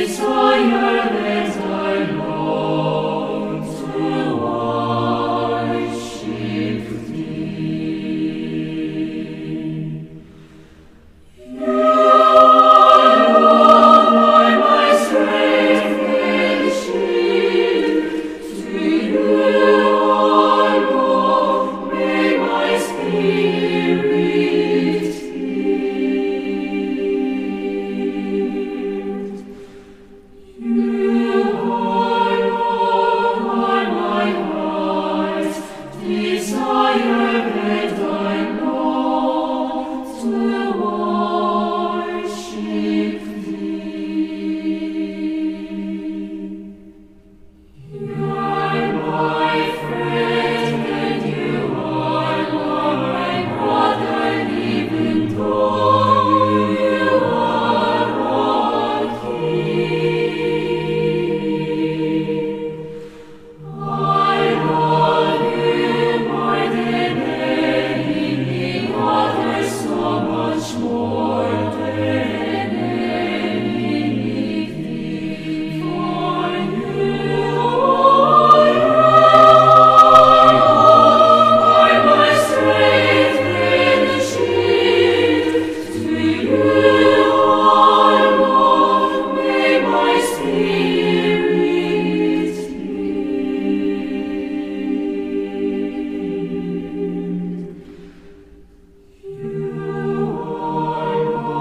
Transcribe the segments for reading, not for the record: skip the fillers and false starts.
Desire and I long to worship Thee. You alone are my strength and shield. To You alone may my spirit yield. You alone are my heart's desire, and I long to worship Thee. You are my friend, and You are my brother, even though You are a king. I love You more than any other, so much more than anything. For You alone are my strength and shield. To You alone may my spirit yield. You alone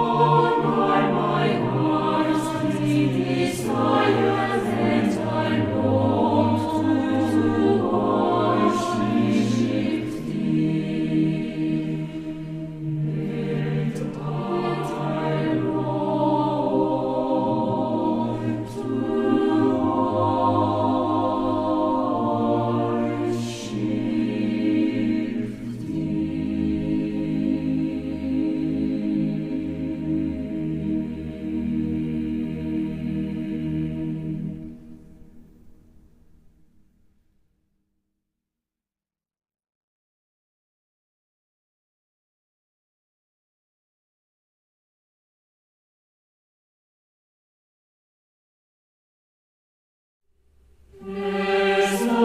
are my heart's desire, and I long to worship Thee. And I long to worship Thee. As the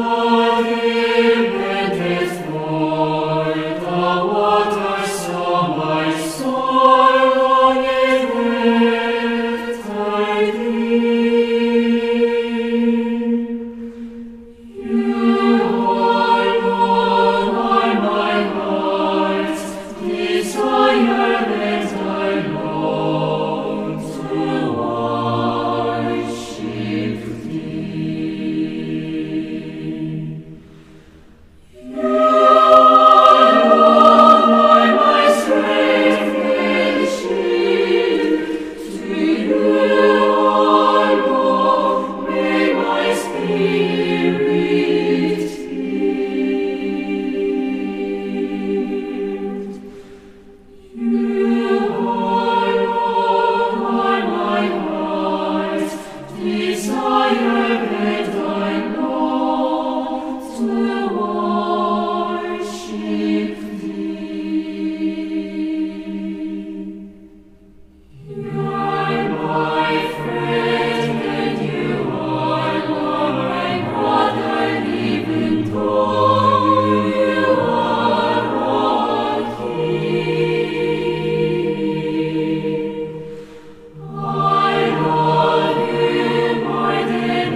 deep panteth for the waters, so my soul longeth after Thee. You alone are my heart's desire, and I long to worship Thee. You alone are my strength and shield. To You alone may my spirit yield. You alone are my heart's desire, and I long to worship Thee. You are my friend, and You are my brother, even though You are a king. I love You more than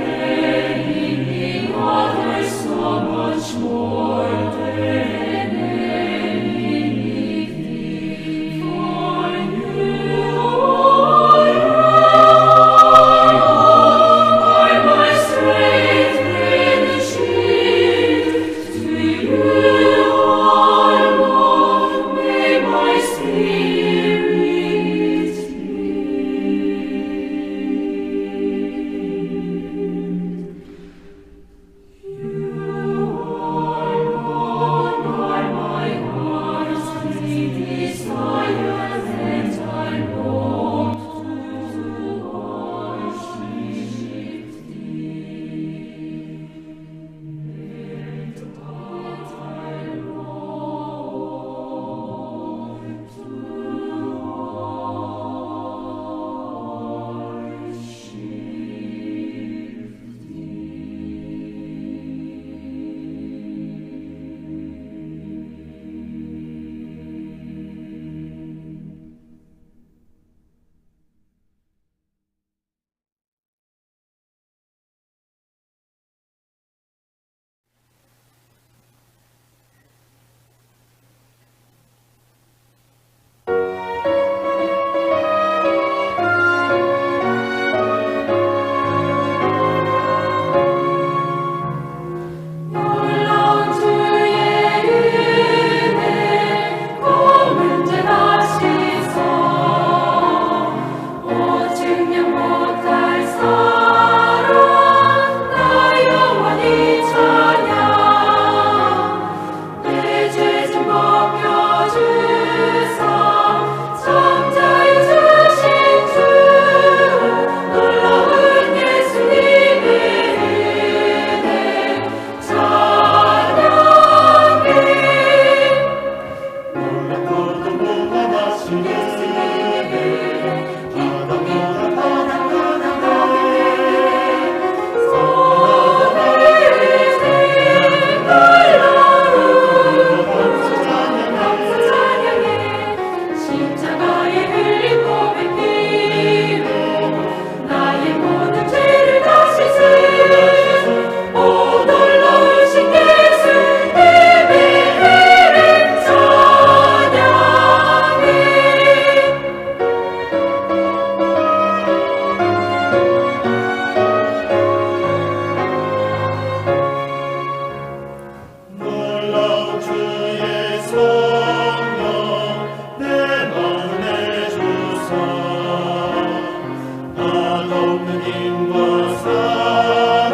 예수님과 사랑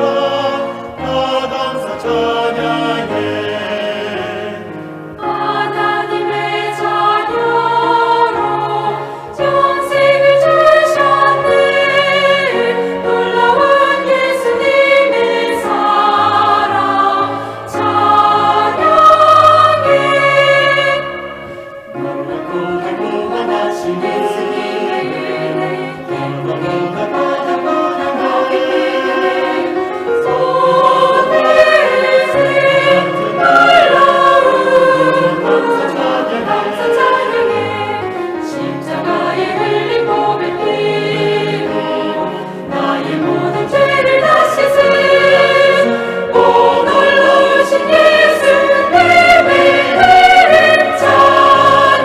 다 감사 찬양해. 하나님의 자녀로 영생을 주셨네. 놀라운 예수님의 사랑 찬양해. 놀랍고 달콤하신 예수님의 은혜 놀랍고 놀라운 감사 찬양해. 감사 찬양해. 십자가에 흘린 보배 피로 나의 모든 죄를 다 씻은 오 놀라우신 예수님의 이름 찬양해.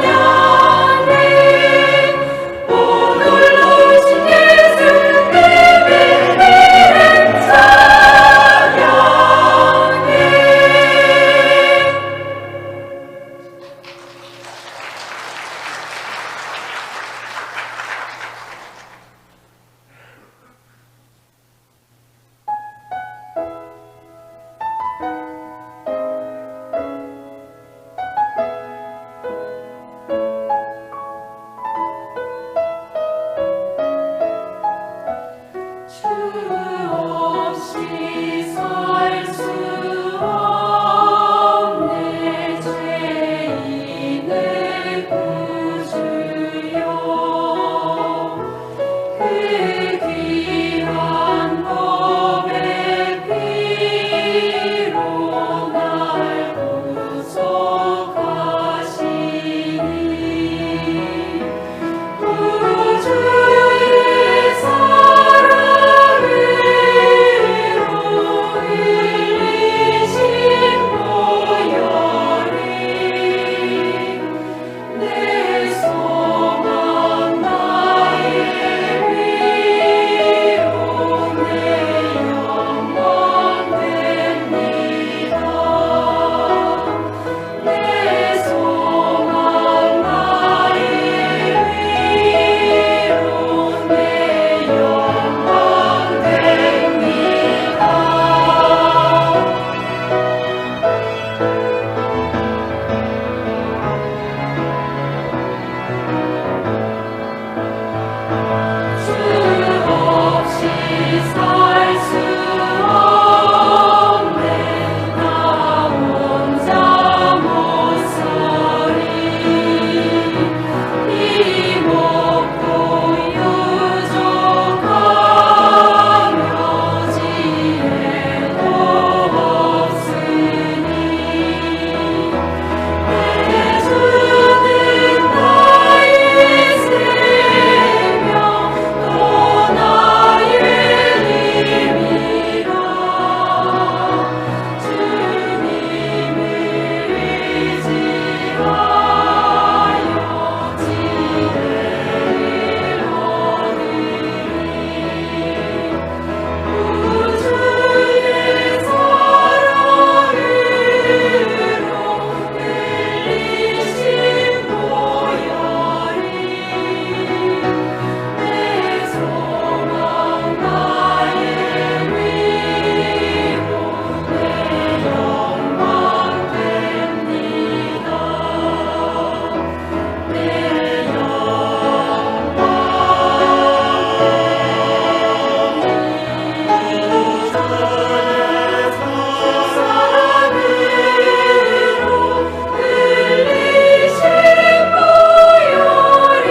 오 놀라우신 예수님의 이름 찬양해. 주 없이 살 수 없네. 죄인의 구주여, 그 귀한 법의 피로 날 구속하시니 구주의 사랑으로 흘리신 보혈이 내 소망 나의 위로 내 영광 됩니다. 내 소망 나의 위로 내 영광 됩니다. 주 없이 살 수 없네. 나 혼자 못 서리. 이 목도 유족하며 지혜도 없으니 내 주는 나의 생명 또 나의 힘이라. 주님을 의지하여 지혜를 얻으리. 구주의 사랑으로 흘리신 보혈이 내 소망 나의 위로 내 영광 됩니다. 내 영광 사랑으로 흘리신 보혈이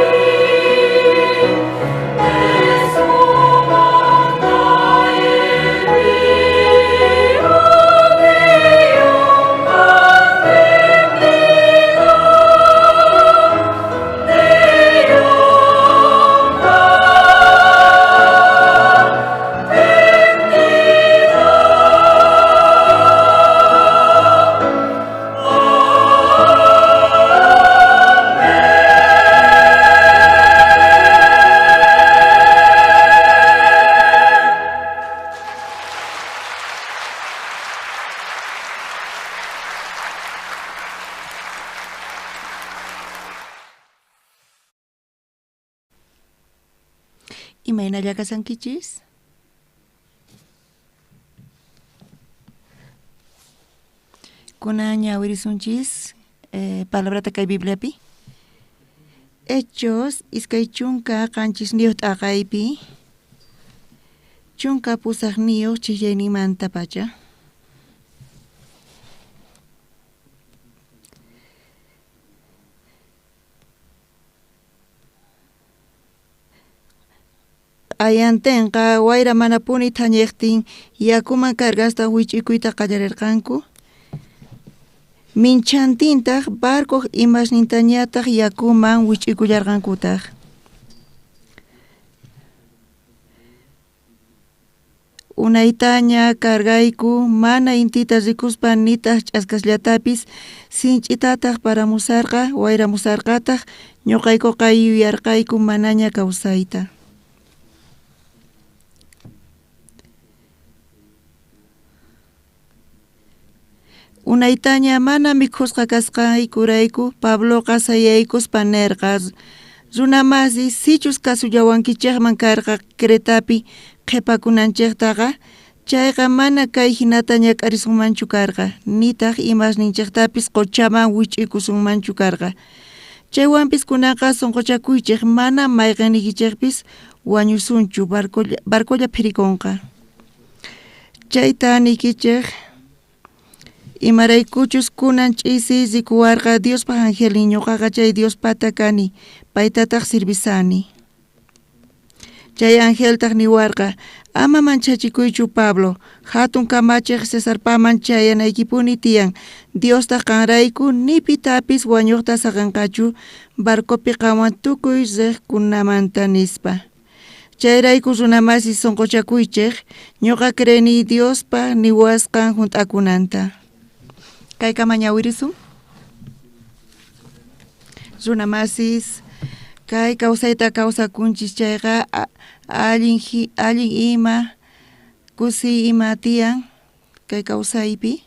내 소망 나의 위로 내 영광 됩니다. 내 영광 됩니다. Imaynalla kashankichis? Kunan ñawirisunchis palabrata kay Bibliapi. Hechos 27 t'aqaypi 18 ch'ijllayninmantapacha. Q'ayantenqa wayra manapuni thañejtin yakuman cargasta wich'ikuyta qallarerqanku. Minchhantintaj barcoj imasnintañataj yakuman wich'ikullarqankutaj. Unaytaña cargayku mana intita rikuspa nitaj ch'askasllatapis sinch'itataj paramusarqa wayramusarqataj ñuqaykuqa yuyarqayku manaña kawsayta. Unaytaña mana mikhusqa kasqaykurayku Pabloqa sayaykuspa nerqa runamasi sichus kasullawankichejman karqa Cretapi qhipakunanchejtaqa chayqa mana kay hinata ñak'arisunmanchu karqa nitaj imasninchejtapis qochaman wich'ikusunmanchu karqa. Chaywanpis kunanqa sunquchakuychej mana mayqiniykichejpis wañusunchu barcolla phirikonqa. Chayta niykichej imaraykuchus kunan ch'isi rikuwarqa Diospaj angelnin ñuqaqa chay Diospata kani paytataj sirvisani. Chay angeltaj niwarqa ama manchachikuychu Pablo hatun kamachej Cesarpaman chayanaykipuni tiyan Diostaj qanrayku ni pitapis wañuqta saqenqachu barcopi qanwan tukuy riqkunamanta nispa. Chayrayku runamasi sunquchakuychej ñuqa creeni Diospa niwasqan hunt'akunanta. Kaykama ñawirisun. Runamasis kay kawsayta kawsakunchis chayqa allin ima kusiy ima tiyan kay kawsaypi.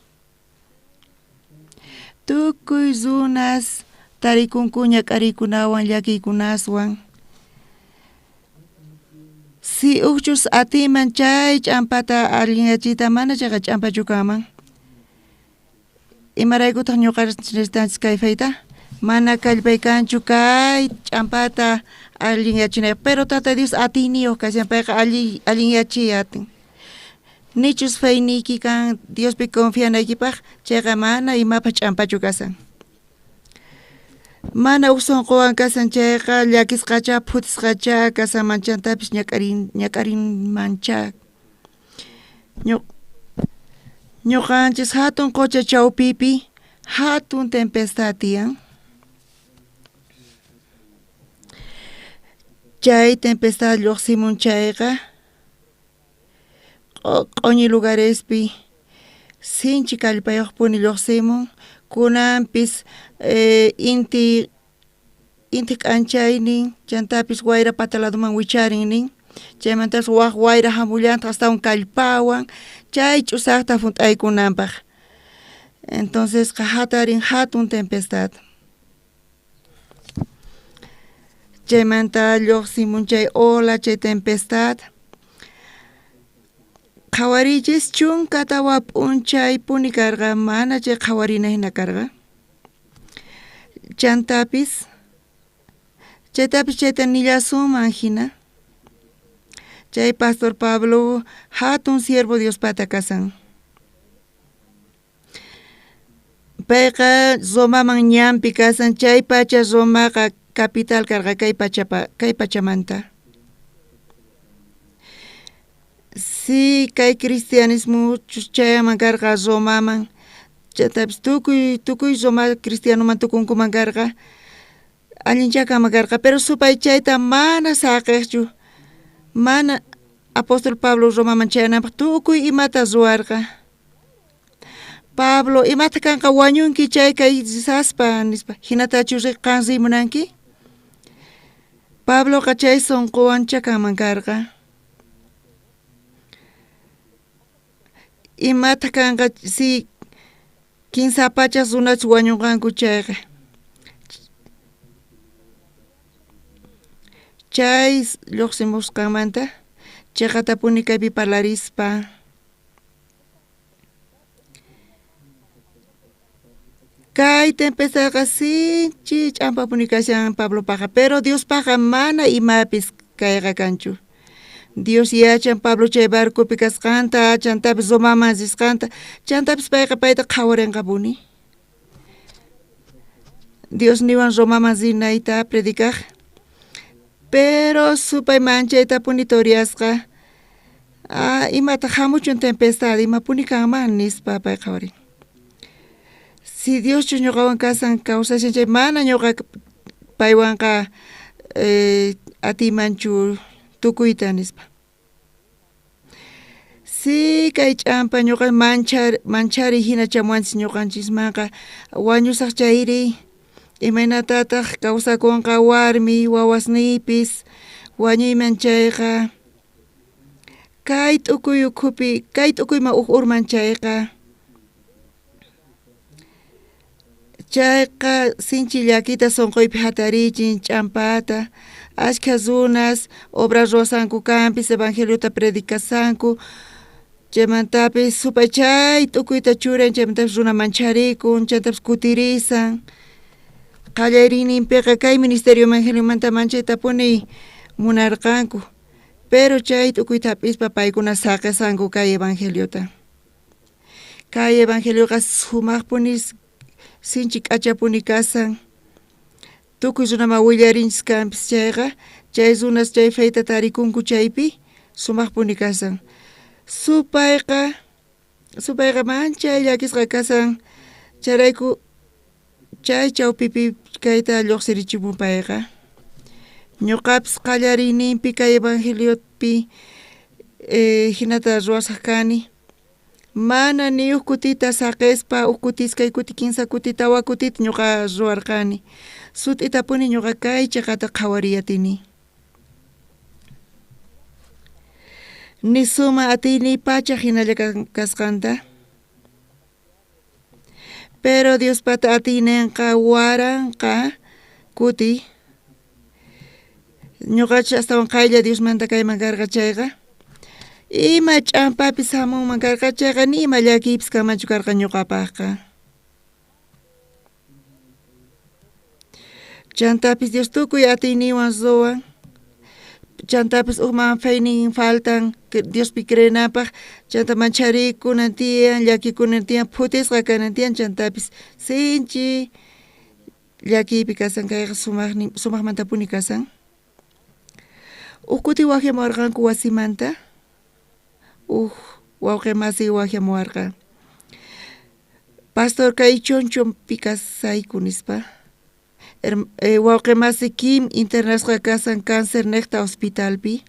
Tukuy runas tarikunku ñak'ariykunawan llakiykunaswan. Si ujchus atiman chay ch'ampata allinyachiyta mana chayqa ch'ampachu kanman. Imaraykutaq ñuqa necesitanchis kay feyta? Mana kallpay kanchu kay ch'ampata allinyachinaypaq, pero Tata Dios atiyniyuq kashan payqa allinyachiy atin. Nichus feyniyki kan Diospi confianaykipaq chayqa mana imapaq ch'ampachu kasan. Mana uj sunquwan kasan chayqa llakisqacha phutisqacha kasanman chantapis ñak'arinmancha. Ñuqanchis hatun qocha chawpipi hatun tempestad tiyan. Chay tempestad lluqsimun chayqa q'uñi lugarespi sinchi kallpayuqpuni lluqsimun kunanpis inti k'anchaynin chantapis wayra pata ladoman wicharin nin chaymantapas waj wayra hamullantaq astawan kallpawan chay ch'usaqta hunt'aykunanpaq. Entonces hatarin hatun tempestad. Chaymanta lluqsimun chay ola chay tempestad. Qhawariychis 14 p'unchaypuni karqa mana chay qhawarina hina karqa. Chantapis chaytapis chayta nillasunman hina. Chay pastor Pablo hatun siervo Diospata kasan. Payqa Romaman ñanpi kasan chay pacha Romaqa capital karqa kay pachamanta. Si kay cristianismo chayaman karqa Romaman chantapis tukuy Roma cristianoman tukunkuman karqa allinchakama karqa pero supay chayta mana saqejchu mana apóstol Pablo Romaman chayananpaq tukuy imata ruwarqa. Pablo imata kanqa wañunki chay kay risaspa nispa hinatachu qan rimunanki? Pabloqa chay sunquwan chakanman karqa. Imata kanqa si 3 pachas runachus wañunqanku chayqa. Chay lluqsimusqanmanta chiqatapuni kaypi parlarispa. Kay tempestadqa sinchi ch'ampapuni kashan Pablopaqa, pero Diospaqqa mana imapis kayqa kanchu. Dios yachan Pablo chay barcopi kasqanta, chantapis Romaman risqanta, chantapis payqa payta qhawarinqapuni. Dios niwan Romaman rinayta predicaj, pero supay manchaytapuni toriasqa. Ah, imata hamuchun tempestad, imapuni kanman nispa pay qhawarin. Si Dioschus ñuqawan kasan kawsashan chay mana ñuqa paywanqa atiymanchu tukuyta nispa. Si kay ch'ampa ñuqa manchari hina chamuwanchis ñuqanchismanqa wañusaq chayri imaynatataq kawsakunqa warmi wawasniypis wañuyman chayqa kay t'ukuy ukhupi kay t'ukuyman uj urman chayqa chayqa sinchi llakita sunquypi hatarichin ch'ampata ashkha runas obra ruwasanku kanpis evangeliota predicasanku chaymantapis supay chay t'ukuyta churan chaymantapis runa mancharikun chantapis kutirisan qallariyninpiqa kay ministerio evangeliomanta manchaytapuni munarqanku pero chay t'ukuyta hap'ispa paykuna saqisanku kay evangeliota. Kay evangelioqa sumaqpuni sinchi k'achapuni kasan tukuy runaman willarinchis kanpis chayqa chay runas chay feyta tarikunku chaypi sumaqpuni kasan. Supayqa manchay llakisqa kasan chayrayku chay chawpipi kayta lluqsirichimun payqa. Ñuqapis qallariyninpi kay evangeliopi hinata ruwasaq kani. Mana ni uj kutita saqispa uj kuti iskay kuti kinsa kuti tawa kutita ñuqa ruwarqani. Sut'itapuni ñuqa kay chiqata qhawariyatini. Nisuma atiyniy pacha hinalla kasqanta. Pero Diospata atiyninqa waranqa kuti. Ñuqachus astawan qaylla Diosmanta kayman karqa chayqa ima ch'ampapis hamunman karqa chayqa ni ima llakiypis kanmanchu karqa ñuqapaqqa. Chantapis Dios tukuy atiyninwan ruwan. Chantapis ujman feynin faltan Diospi creenapaq chanta mancharikunan tiyan llakikunan tiyan phutisqa kanan tiyan chantapis sinchi llakiypi kasan kayqa sumaqmantapuni kasan. Uj kuti waqyamuwarqanku wasimanta uj wawqi masiy waqyamuwarqa. Pastor kay chonchonpi kasayku nispa. Wawqi masi Kim internasqa kasan cáncer niqta hospitalpi.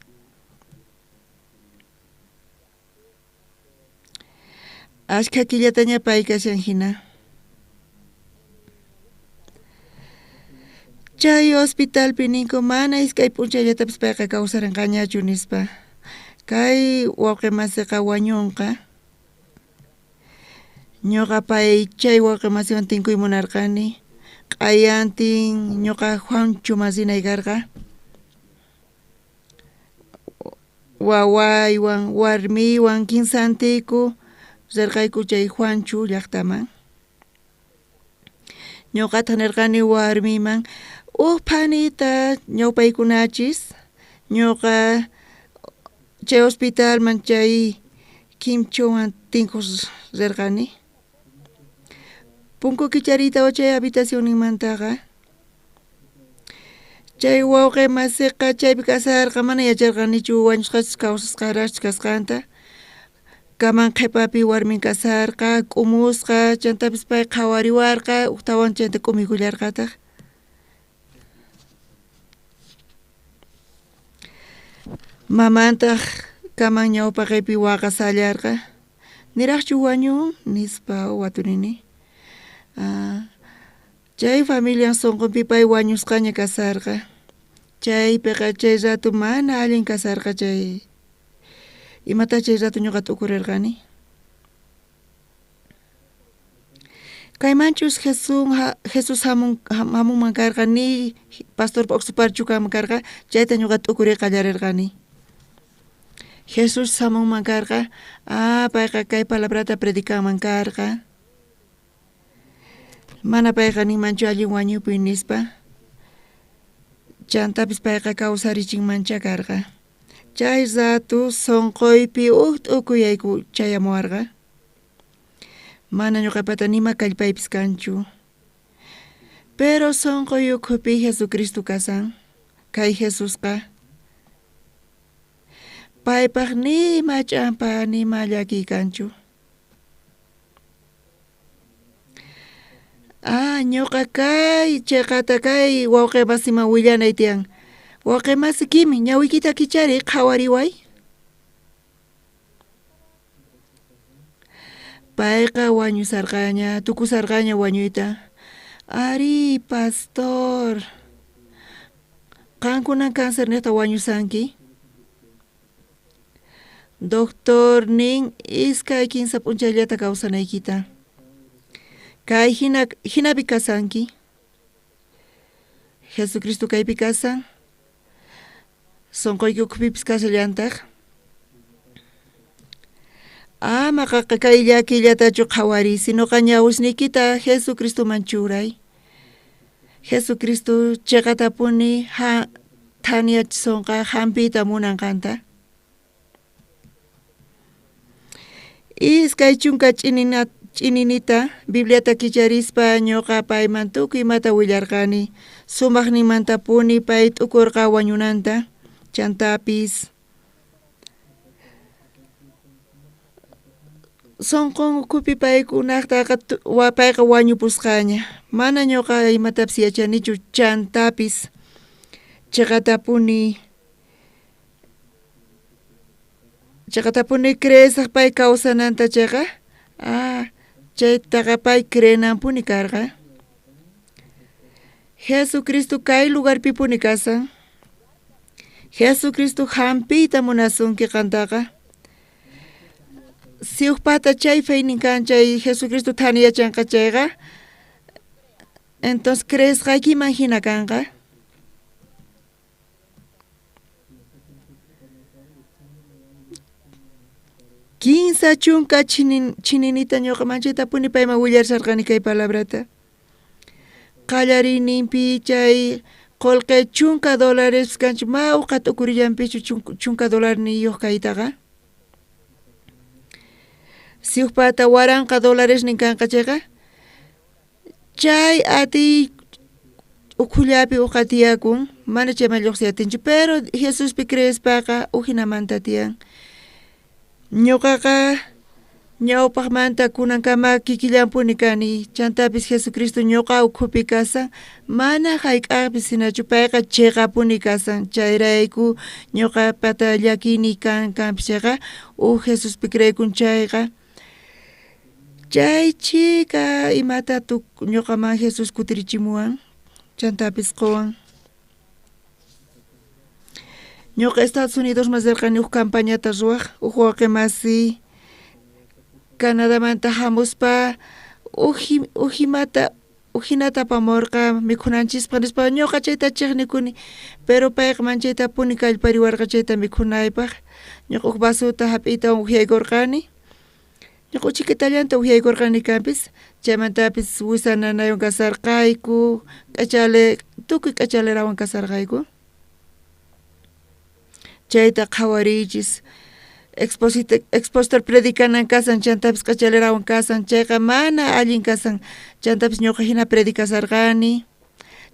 Ashkha killataña pay kashan hina. Chay hospitalpi ninku mana iskay p'unchayllatapis payqa kawsarinqañachu nispa. Kay wawqi masiqa wañunqa. Ñuqa pay chay wawqi masiwan tinkuy munarqani. Q'ayantin ñuqa Juanchuman rinay karqa. Wawaywan warmiywan kinsantiku rirqayku chay Juanchu llaqtaman. Ñuqataq nirqani warmiyman uj phanita ñawpaykunachis ñuqa chay hospitalman chay Kimchuwan tinkuq rirqani. Punku kichariytawan chay habitacionninmantaqa chay wawqi masiqa chaypi kasarqa mana yacharqanichu wañusqachus kawsasqaraqchus kasqanta. Kaman qhipapi warmin kasarqa k'umusqa chantapis pay qhawariwarqa ujtawan chayta k'umiykullarqataq. Mamantaq kaman ñawpaqaypi waqasallarqa. Niraqchu wañun nispa waturini. Chay familian sunqunpi pay wañusqaña kasarqa. Chaypiqa chay rato mana allin kasarqa chay imata chay rato ñuqa t'ukurirqani. Kaymanchus Jesús hamunman karqa ni pastorpa uqsuparchu kanman karqa chayta ñuqa t'ukuriy qallarirqani. Jesús hamunman karqa payqa kay palabrata predicanman karqa. Mana payqa ninmanchu allin wañupuy nispa. Chantapis payqa kawsarichinmancha karqa. Chay rato sonqoypi uj t'ukuyayku chayamuwarqa. Mana ñuqapata nima kallpaypis kanchu. Pero sonqoy ukhupi Jesucristo kasan. Kay Jesusqa paypaq nima ch'ampa nima llakiy kanchu. Ah, ñuqa kay cheqata kay wawqi masiman willanay tiyan. Wawqi masi kimi ñawiykita kichariy qhawariway. Payqa wañusarqaña, tukusarqaña wañuyta. Ari, pastor. Qankunan cáncer niqta wañusanki. Doctor nin iskay kinsa p'unchayllata kawsanaykita. Kay hina hinapi kasanki. Jesucristo kaypi kasan. Sonqoyki ukhupipis kasallantaq. Ama qaqa kay llakillatachu qhawariy, sinoqa ñawisniykita Jesucristoman churay. Jesucristo cheqatapuni thaniyachisonqa hampiyta munanqanta. 20 ch'ininita Bibliata kicharispa ñuqa payman tukuy imata willarqani. Sumaqninmantapuni pay t'ukurqa wañunanta. Chantapis sonqon ukhupi paykunaqtaqa payqa wañupusqaña. Mana ñuqa imatapis yachanichu chantapis cheqatapuni creesaq pay kawsananta chayqa chaytaqa pay creenanpuni karqa. Jesucristo kay lugarpipuni kasan. Jesucristo hampiyta munasunki qantaqa. Si uqpata chay feynin kan chay Jesucristo thaniyachanqa chayqa, entonces creesqaykiman hina kanqa. 30 chininita ñuqa manchaytapuni payman willarisharqani kay palabrata. Qallariyninpi chay qolqe $10 kanchu mawqa t'ukurillanpichu $10 niyuq kaytaqa. Si uqpata $1000 nin kanqa chayqa, chay atiy ukhullapi uqa tiyakun, mana chayman lluqsiy atinchu, pero Jesuspi creespaqa ujinamanta tiyan. Ñuqaqa ñawpaqmanta kunankama kikillanpuni kani, chantapis Jesucristo ñuqa ukhupi kasan, mana hayk'aqpis hinachu payqa chiqapuni kasan, chayrayku ñuqapata llakiyniy kan kanpis chayqa, uj Jesuspi creekun chayqa. Chay chika imata ñuqaman Jesús kutirichimuwan, chantapis quwan. Ñuqa Estados Unidos mas rirqani uj campañata ruwaq, uj wawqi masi Canadamanta hamuspa ujinata apamurqa mikhunanchispaq nispa ñuqa chayta chiqnikuni, pero payqa manchaytapuni kallpariwarqa chayta mikhunaypaq. Ñuqa uj vasota hap'iytawan uhyaykurqani. Ñuqa uchikitallanta uhyaykurqani kanpis, chaymantapis wisa nanaywan kasarqayku, tukuy k'achalerawan kasarqayku. Chayta qhawariychis. Expositor predicanan kasan, chantapis k'achalerawan kasan, chayqa mana allin kasan, chantapis ñuqa hina predicasarqani,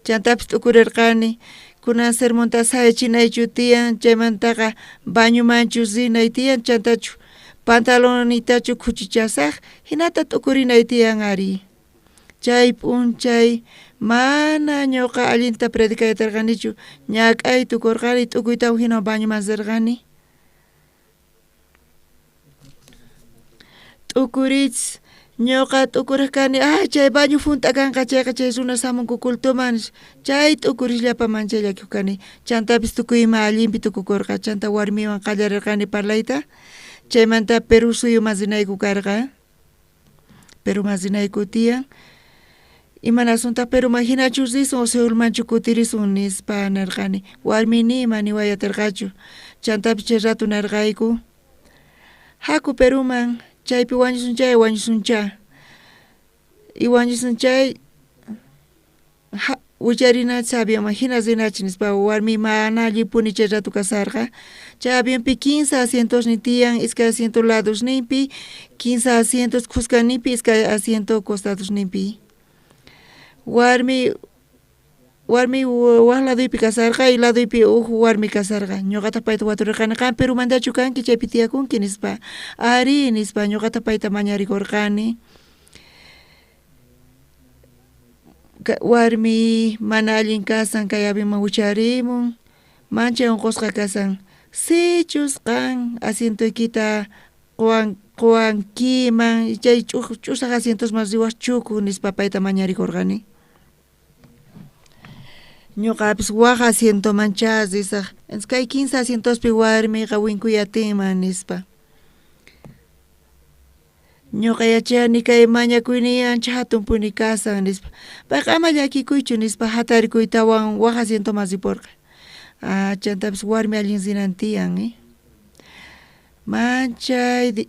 chantapis t'ukurirqani, kunan sermonta sayachinaychu tiyan, chaymantaqa bañumanchu rinay tiyan, chantachu pantalonitachu khuchichasaq, hinata t'ukurinay tiyan ari. Chay p'unchay mana ñuqa allinta predicaytarqanichu, ñak'ay tukurqani, t'ukuytawan hina bañuman rirqani. T'ukurichis, ñuqa t'ukuraq kani, chay baño junt'a kanqa chayqa chay runas hamunku cultoman, chay t'ukurisllapa manchay llakikuq kani. Chantapis tukuy ima allinpi tukukurqa, chanta warmiwan qallarirqani parlayta, chaymanta Perú suyuman rinayku karqa. Peruman rinayku tiyan. Imanasuntaq Peruman hinachu risun o Seulmanchu kutirisun nispa nirqani. Warmi nima niway atirqachu. Chantapis chay rato nirqayku, haku Peruman, chaypi wañusun chay wañusuncha. Y wañusun chay Wicharinachis avionman jina rinachis nispa warmi mana allipuni chay rato kasarqa. Chay avionpi 15 asientosnin tiyan, iskay asiento ladosninpi, 15 asientos khuskanninpi, iskay asiento costadosninpi. Warmi waj ladoypi kasarqa y ladoypi uj warmi kasarqa. Ñuqataq payta waturirqani, qam Perumantachu kanki chaypi tiyakunki nispa. Ari nispa ñuqataq payta mañarikurqani. Warmi mana allin kasan kay avionman wicharimun, manchay unqusqa kasan. Sichus qan asientoykita quwankiman chay ch'usaq asientosman riwaq chuku nispa payta mañarikurqani. Ñuqapis waj asientoman cha risaq. Kay 15 asientospi warmiqa winkuy atinman nispa. Ñuqa yachani kay mañakuyniy ancha hatunpuni kasan nispa. Payqa ama llakikuychu nispa hatarikuytawan waj asientoman riporqa. Chantapis warmi allin rinan tiyan. Manchay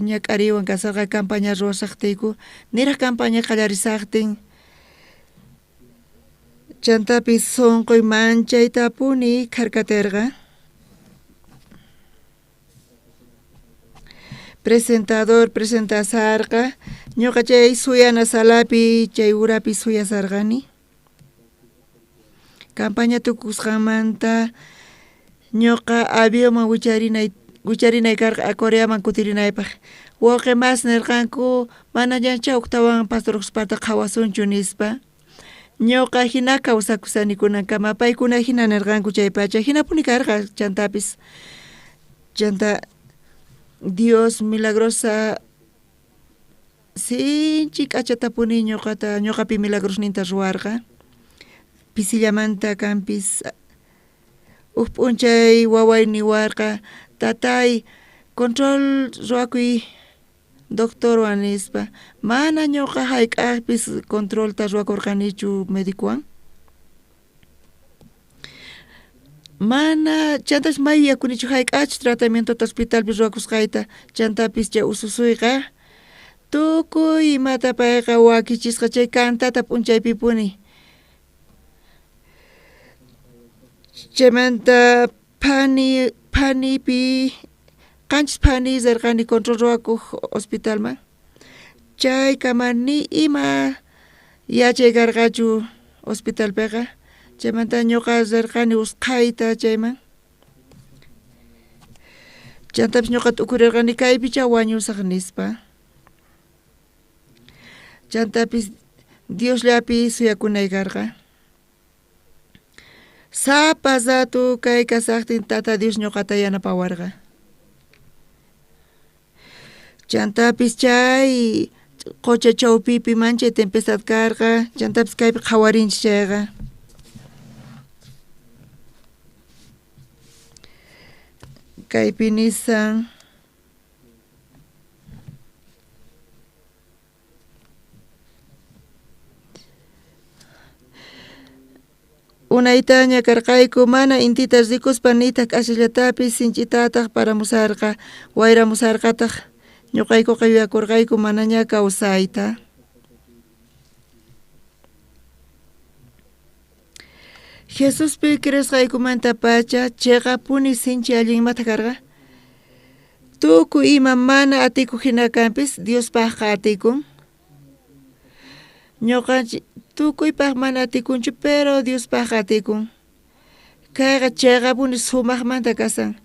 ñak'ariywan kasarqa campaña ruwasaqtiyku, niraq campaña qallarisaqtin. Chantapis sunquy manchaytapuni kharkatirqa. Presentador presentasarqa, ñuqa chay suyana salapi chay urapi suyasarqani. Campaña tukusqanmanta ñuqa avionman wicharinay karqa Coreaman kutirinaypaq. Wawqi mas nirqanku manañacha uktawan pastor Jospata qhawasunchu nispa. Ñuqa hina kawsakusani kunankama, paykuna hina nirqanku chaypacha, hinapuni karqa chantapis. Chanta Dios milagrosa sinchi k'achatapuni ñuqapi milagrosninta ruwarqa. Pisillamanta kanpis uj p'unchay waway niwarqa, tatay control ruwakuy doctorwan nispa. Mana ñuqa hayk'aqpis controlta ruwakurqanichu médicowan. Mana chantapis may yuyakunichu hayk'aqchus tratamientota hospitalpi ruwakusqayta, chantapis chay ususuyqa tukuy imata payqa wakichisqa chay kantata p'unchaypipuni. Chaymanta phanipi qanchis phani rirqani control ruwakuq hospitalman. Chaykama ni ima yachay karqachu hospitalpiqa. Chaymanta ñuqa rirqani usqhayta chayman. Chantapis ñuqa t'ukurirqani kaypicha wañusaq nispa. Chantapis Diosllapi suyakunay karqa. Sapa rato kay kasaqtin Tata Dios ñuqata yanapawarqa. Chantapis chay qocha chawpipi manchay tempestad karqa, chantapis kaypi qhawarinchis chayqa. Kaypi nisan Unaytaña karqayku mana intita rikuspa nitaq k'achallatapis sinch'itataq paramusarqa, wayramusarqataq. Ñuqaykuqa yuyakurqayku manaña kawsayta. Jesuspi creesqaykumantapacha chiqapuni sinchi allinmata karqa. Tukuy ima mana atikuq hina kanpis Diospaqqa atikun. Ñuqanchik tukuypaq mana atikunchu, pero Diospaqqa atikun. Kayqa chiqapuni sumaqmanta kasan.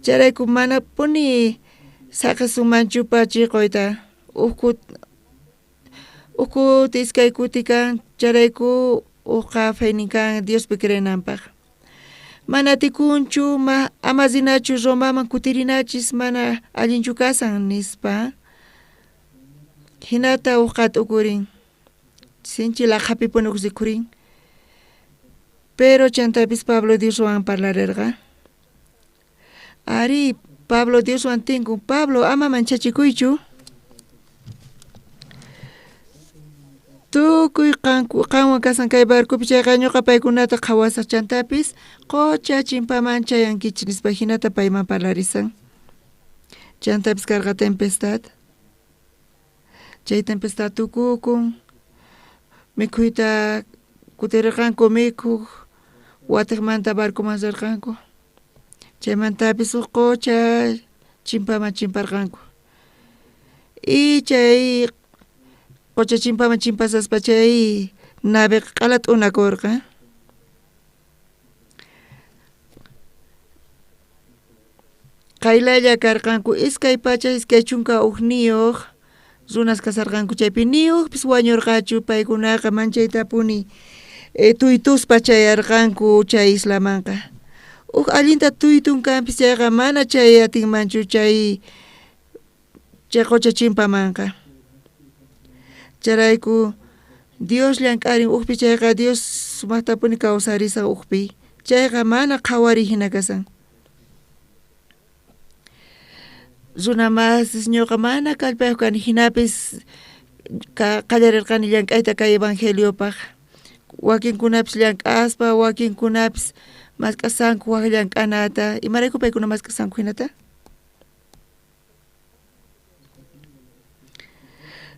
Chayrayku manapuni saqisunmanchu pachiquyta. Uj kuti iskay kuti kan, chayrayku ujqa faynin kan Diospi creenanpaq. Mana atikunchu, ama rinachu Romaman kutirinachis mana allinchu kasan nispa. Hinata ujqa t'ukurin. Sinchi laqhapipuni uj rikhurin. Pero chantapis Pablo Dioswan parlarirqa. Ari, Pablo Dioswan tinkun. Pablo, ama manchachikuychu. Tukuy qanwan kasan kay barcopi chayqa ñuqa paykunata qhawasaq chantapis qocha chimpaman chayankichis nispa hinata payman parlarisan. Chantapis karqa tempestad. Chay tempestad tukukun. Mikhuyta kutirerqanku mikhoj, watejmanta barcoman rerqanku. Chaymantapis uj qocha chimpaman chimparqanku. Y chay qocha chimpaman chimpasaspa chay naveqa q'ala t'unakorqa. Qaylalla karqanku 221 runas kasarqanku chaypi ni ujpis wañorqachu, paykunaqa manchaytapuni tuytuspa chayarqanku chay islamanqa. Uj allinta tuytun kanpis chayqa mana chay atinmanchu chay qocha chimpamanqa. Chayrayku Dios llank'arin ujpi chayqa Dios sumajtapuni kawsarisan ujpi. Chayqa mana qhawariy jina kasan. Runa masis ñuqa mana kallpayuq kani jinapis qallarerqani llank'ayta kay evangeliopaj. Wakinkunapis llank'aspa, wakinkunapis mask'asanku waj llank'anata. Imarayku paykuna mask'asanku jinata?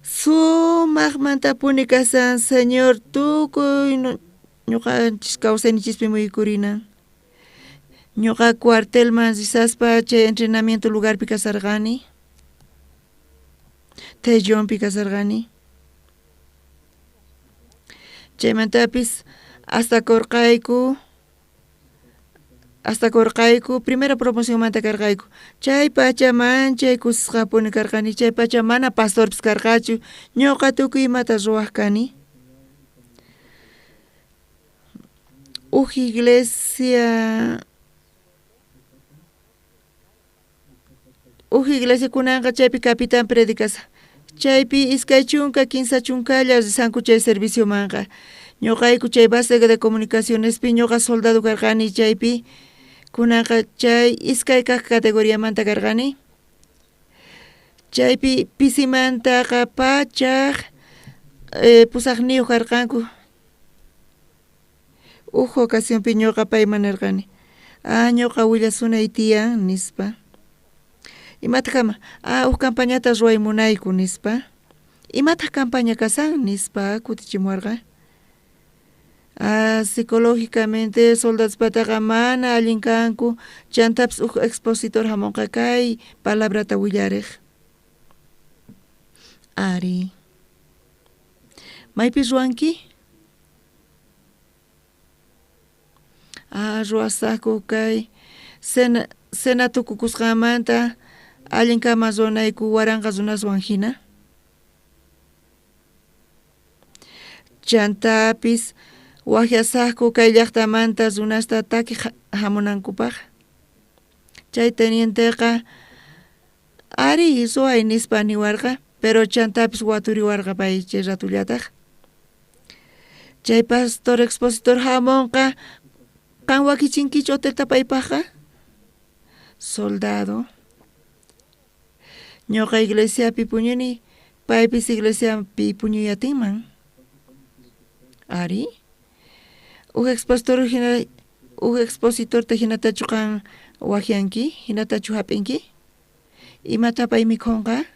Sumajmantapuni kasan Señor tukuy ñuqanchis kawsayninchispi muyukurinan. Ñuqa cuartelman risaspa chay entrenamiento lugarpi kasarqani. Tellonpi kasarqani. Chaymantapis astakorqayku primera promocionmanta karqayku. Chay pacha manchay kusisqapuni karqani, chay pacha mana pastorpis karqachu, ñuqa tukuy imata ruwaj kani. Uj iglesia kunanqa chaypi capitan predicasa. Chaypi 23 risanku chay serviciomanqa. Ñuqayku chay base de comunicacionespi ñuqa soldado karqani chaypi kunanqa chay 2 kaq categoriamanta karqani. Chaypi pisimantaqa 108 karqanku. Uj ocasionpi ñuqa payman nerqani, ñuqa willasunay tiyan nispa. Imataq kama? Uj campañata ruway munayku nispa. Imataq campaña kasan nispa kutichimuwarqa. Psicológicamente soldadospataqa mana allin kanku, chantapis uj expositor hamunqa kay palabrata willarej. Ari. Maypi ruwanki? Ruwasaqku kay cena tukukusqanmanta allin kama ruwanayku 1000 runaswan jina. Chantapis wajyasaqku kay llaqtamanta runasta takiq hamunankupaq. Chay tenienteqa ari ruway nispa niwarqa, pero chantapis waturiwarqa pay chay ratullataq. Chay pastor expositor hamunqa, qan wakichinkichu hotelta paypaqqa? Soldado. Ñuqa iglesiapi puñuni, paypis iglesiapi puñuyatinman. Ari. Uj expositorta hinatachu qan wajyanki, hinatachu hap'inki? Imata pay mikhunqa?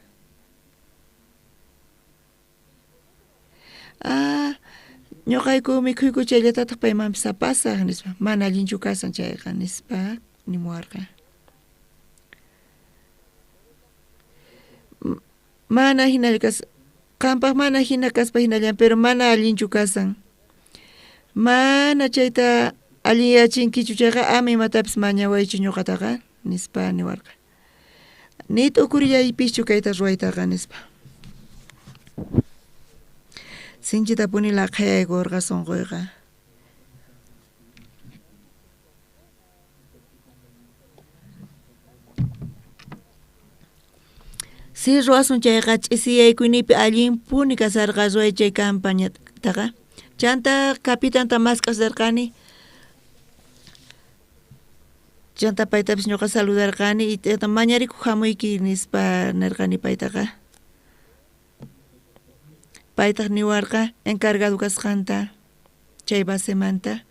Ñuqayku mikhuyku chayllatataq paymanpis apasaq nispa. Mana allinchu kasan chayqa nispa nimuwarqa. Mana hinalla kasan, qampaq mana hina kaspa hinallan, pero mana allinchu kasan. Mana chayta allinyachinkichu chayqa ama imatapis mañawaychu ñuqataqa nispa niwarqa. Ni t'ukurillaypischu kayta ruwaytaqa nispa. Sinchitapuni laqhayaykurqa sunquyqa. Si ruwasun chayqa ch'isiyaykuynipi allinpuni kasarqa ruway chay campañataqa. Chanta capitanta mask'as rirqani. Chanta paytapis ñuqa saludarqani y mañarikuq hamuyki nispa nirqani paytaqa. Paytaq niwarqa encargado kasqanta chay basemanta.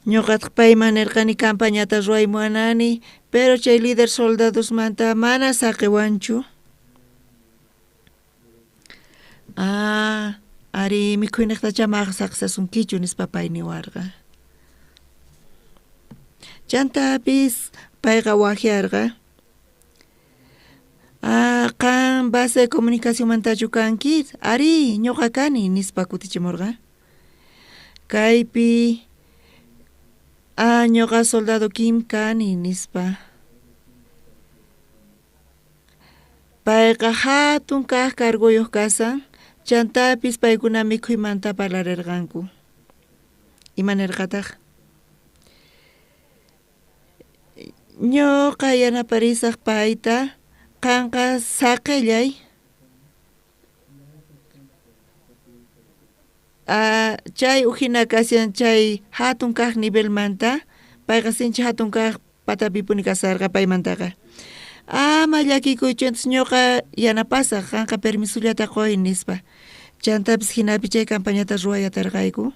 Ñuqataq payman nirqani campañata ruway munani, pero chay líder soldadosmanta mana saqiwanchu. Ari, mikhuynejtachá maqa saqesasunkichu, nispa pay niwarqa. Chantapis payqa wajyarqa. Ah, qan base de comunicacionmantachu kanki? Arí, ñuqa kani, nispa kutichimurqa. Kaypi ah, ñuqa soldado Kim kani, nispa. Payqa hatun kaq cargoyuq kasan, chantapis paykuna mikhuymanta parlarirqanku. Ima nirqataq? Ñuqa yanaparisaq payta, qanqa saqellay. Ah, chay ujina kashan chay hatun kaq nivelmanta, payqa sinchi hatun kaq patapipuni kasarqa paymantaqa. Ama llakikuychu, entonces ñuqa yanapasaq, qanqa permisollata quy, nispa. Chantapis jinapi chay campañata ruway atarqayku.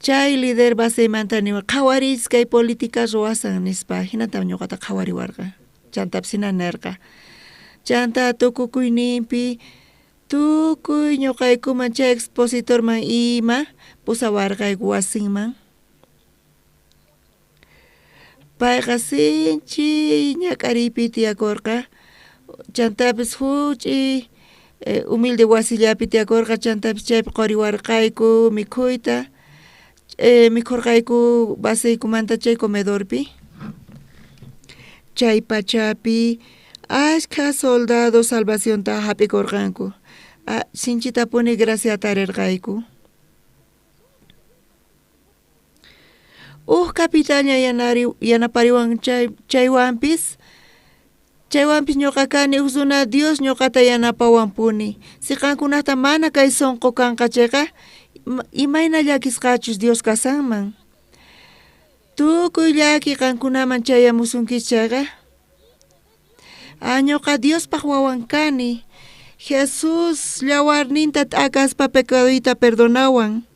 Chay líder basemanta niwan, qhawariychis kay política ruwasan, nispa. Jinata ñuqata qhawariwarqa. Chantapis jina nerqa. Chanta tukukuyninpi tukuy ñuqaykuman chay expositorman ima pusawarqayku wasinman. Payqa sinchi ñak'ariypi tiyakurqa, chantapis huch'i humilde wasillapi tiyakurqa, chantapis chaypi quriwarqayku mikhuyta, mikhurqayku baseykumanta chay comedorpi. Chay pachapi ashkha soldados salvacionta hap'ikurqanku. Sinchitapuni graciata tarirqayku. Uj capitalña yanapariwan chaywanpis, chaywanpis ñuqa kani uj runa Dios ñuqata yanapawanpuni. Si qankunata mana kay sunqu kanqa chayqa, imayna llakisqachus Dios kasanman. Tukuy llaki qankunaman chayamusunkichis chayqa, ñuqa Diospaq wawan kani. Jesús llawarninta t'akaspa pecadoyta perdonawan.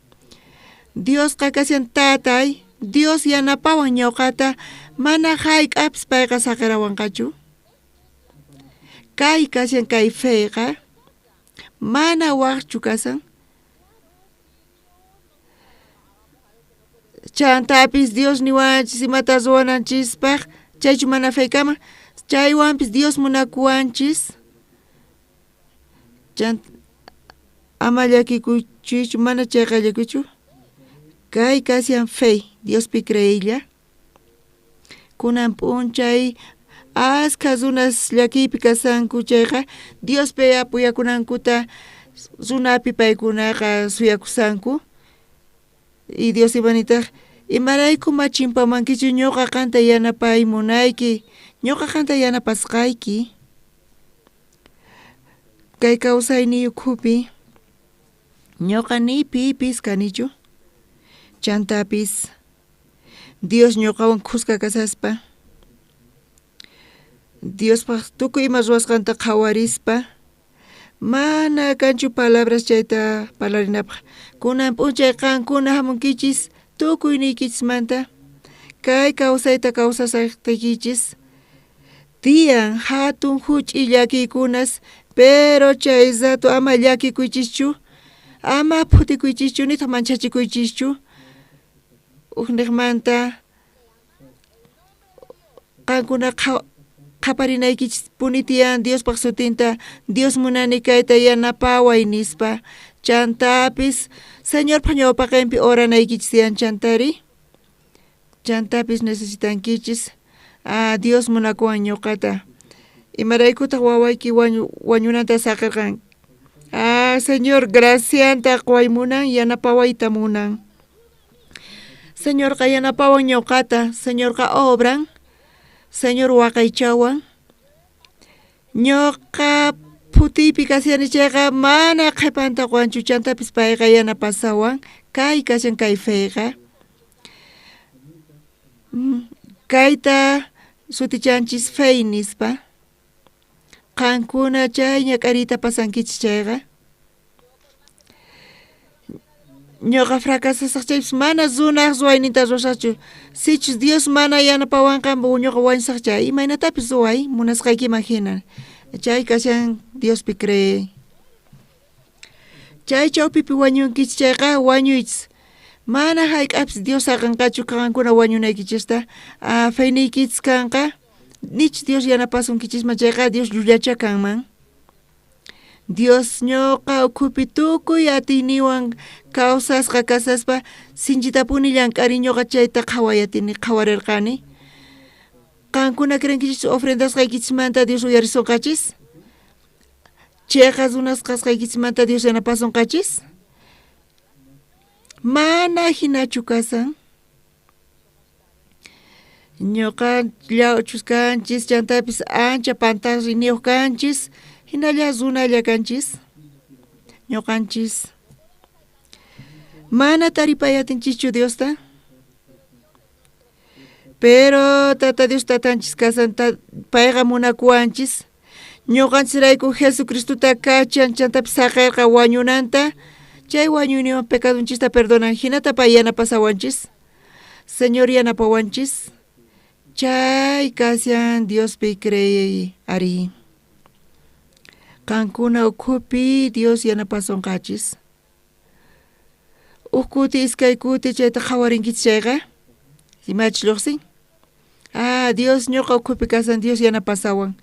Diosqa kashan tatay, Dios yanapawan ñuqata, mana hayk'apis payqa saqirawanqachu. Kay kashan kay feyqa, mana waqchu kasan. Chantapis Dios niwanchis imata ruwananchispaq, chaychu mana fe kaman, chaywanpis Dios munakuwanchis. Ama llakikuychikchu, mana chayqa llakikuchu. Kay kashan fe, Diospi creeylla. Kunan p'unchay askha runas llakiypi kasanku chayqa, Diospi apoyakunankuta runapi paykunaqa suyakusanku. Y Dios imanitaq, imarayku machimpamankichu ñuqa qanta yanapay munayki, ñuqa qanta yanapasqayki. Kay kawsayniy ukhupi ñuqa ni pipis kanichu. Chantapis Dios ñuqawan khuska kasaspa, Diospaq tukuy ima ruwasqanta qhawarispa, mana kanchu palabras chayta parlarinapaq. Kunan p'unchay qankuna hamunkichis tukuy niykichismanta kay kawsayta kawsasaqtiykichis tiyan hatun huch'i llakiykunas, pero chay rato ama llakikuychischu, ama phutikuychischu, nitaq manchachikuychischu. Ujniqmanta qankuna qhaparinaykichis puni tiyan Diospaq sutinta, Dios munani kayta yanapaway nispa. Chantapis Señorpaq ñawpaqinpi oranaykichis tiyan chantari. Chantapis necesitankichis, ah, Dios munakuwan ñuqata. Imaraykutaq wawayki wañunanta saqirqan? Ah, Señor, gracianta quway munan, yanapawayta munan. Señorqa yanapawan ñuqata, Señorqa obran, Señor waqaychawan. Ñuqa phutiypi kashani chayqa mana qhipanta quwanchu, chantapis payqa yanapasawan. Kay kashan kay feyqa. Kayta sutichanchis fey nispa. Qankuna chay ñak'ariyta pasankichis chayqa, ñuqa fracasasaq chaypis mana runaq ruwayninta ruwasaqchu. Sichus Dios mana yanapawanqa, ñuqa wañusaq chay, imaynatapis ruway munasqaykiman hina. Chay kashan Diospi creey. Chay chawpipi wañunkichis chayqa wañuychis. Mana hayk'apis Dios saqenqachu qankuna wañunaykichista. Feyniykichis kanqa. Nich Dios yanapasunkichisman chayqa Dios llullacha kanman. Dios ñuqa ukhupi tukuy atiyniwan kawsasqa kasaspa sinchitapuni llank'ari ñuqa chayta qhawayatini qhawarirqani. Qankuna creenkichis ofrendasqaykichismanta Dios uyarisunqachis? Cheqa runas kasqaykichismanta Dios yanapasunqachis? Mana hinachu kasan. Ñuqa llawchus kanchis, chantapis ancha pantasriniyuq kanchis, hinalla runalla kanchis. Ñuqanchis. Mana taripay atinchikchu Diosta. Pero Tata Dios tatanchis kasan payqa munakuwanchis. Ñuqanchisrayku Jesucristota kachan chantapis saqerqa wañunanta. Chay wañuyninwan pecadunchista perdonan hinata pay yanapasawanchis. Señor yanapawanchis. Chay kashan Diospi creey ari. Qankuna ukhupi Dios yanapasunqachis. Uj kuti iskay kuti chayta qhawarinkichis chayqa imachus lluqsin. Ah, Dios ñuqa ukhupi kasan, Dios yanapasawan.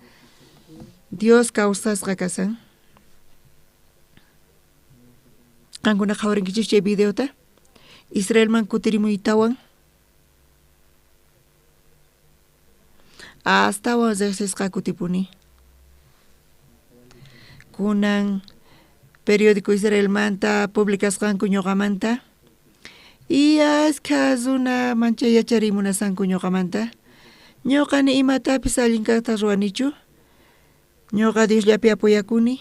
Dios kawsasqa kasan. Qankuna qhawarinkichis chay videota. Israelman kutirimuytawan. Astawan riqsisqa kutipuni. Kunan periódico Israelmanta publicasqanku ñuqamanta. Y askha runa manchay yachariy munasanku ñuqamanta. Ñuqa ni imatapis allin kaqta ruwanichu. Ñuqa Diosllapi apoyakuni.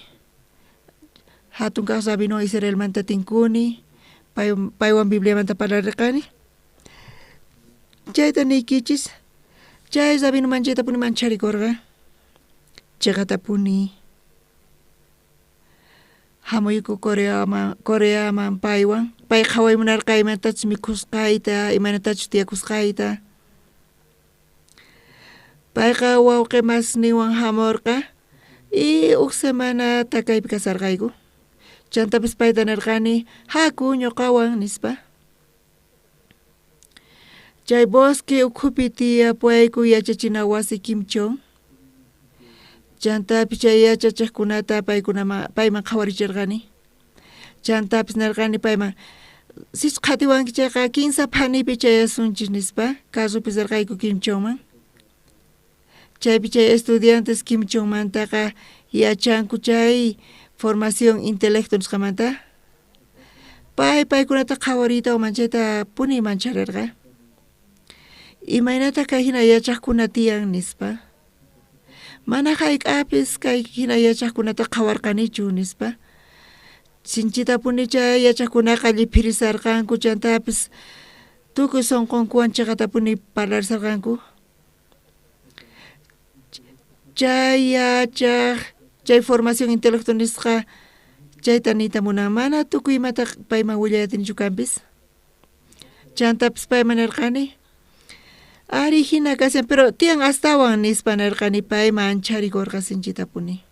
Hatun kaq rabino Israelmanta tinkuni. Paywan Bibliamanta parlarirqani. Chayta niykichis. Chay rabino manchaytapuni mancharikurqa. Chiqatapuni. Hamuyku Coreaman paywan. Pay qhaway munarqa imaynatachus mikhusqayta, imaynatachus tiyakusqayta. Payqa wawqi masniwan hamurqa y uj semanata kaypi kasarqayku. Chantapis payta nirqani haku ñuqawan nispa. Chay bosque ukhupi tiyapuwayku yachachina wasi Kimchon. Chantapis chay yachachiqkunata payman qhawarichirqani. Chantapis nirqani payman sichus qhatiwanki chayqa kinsa phanipi chayasunchis nispa carropi rirqayku Kimchonman. Chaypi chay estudiantes Kimchonmantaqa yachanku chay formación intelecto nisqamanta. Pay paykunata qhawariytawan manchayta puni mancharirqa. Imaynata kay hina yachaqkuna tiyan nispa. Mana hayk'apis kay hina yachaqkunata qhawarqanichu nispa. Sinchitapuni chay yachaqkunaqa lliphirisarqanku chantapis tukuy sunqunkuwan chiqatapuni parlarisarqanku. Chay yachaq chay formación intelecto nisqa chayta niyta munan mana tukuy imata payman willay atinichu kanpis. Chantapis payman nirqani ari hina kashan pero tiyan astawan nispa nirqani pay mancharikurqa sinchitapuni.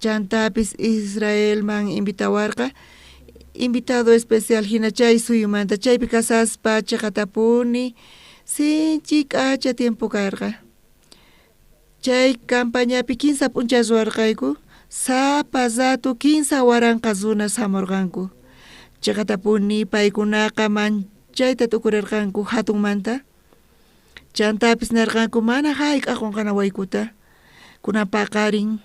Chantapis Israelman invitawarqa invitado especial hina chay suyumanta chaypi kasaspa chiqatapuni sinchi k'acha tiempo karqa. Chay campañapi kinsa p'unchay ruwarqayku sapa rato kinsa waranqa runas hamurqanku. Chiqatapuni paykunaqa manchayta t'ukurirqanku hatunmanta. Chantapis nirqanku mana hayk'aq qunqanawaykuta. Kunan paqarin.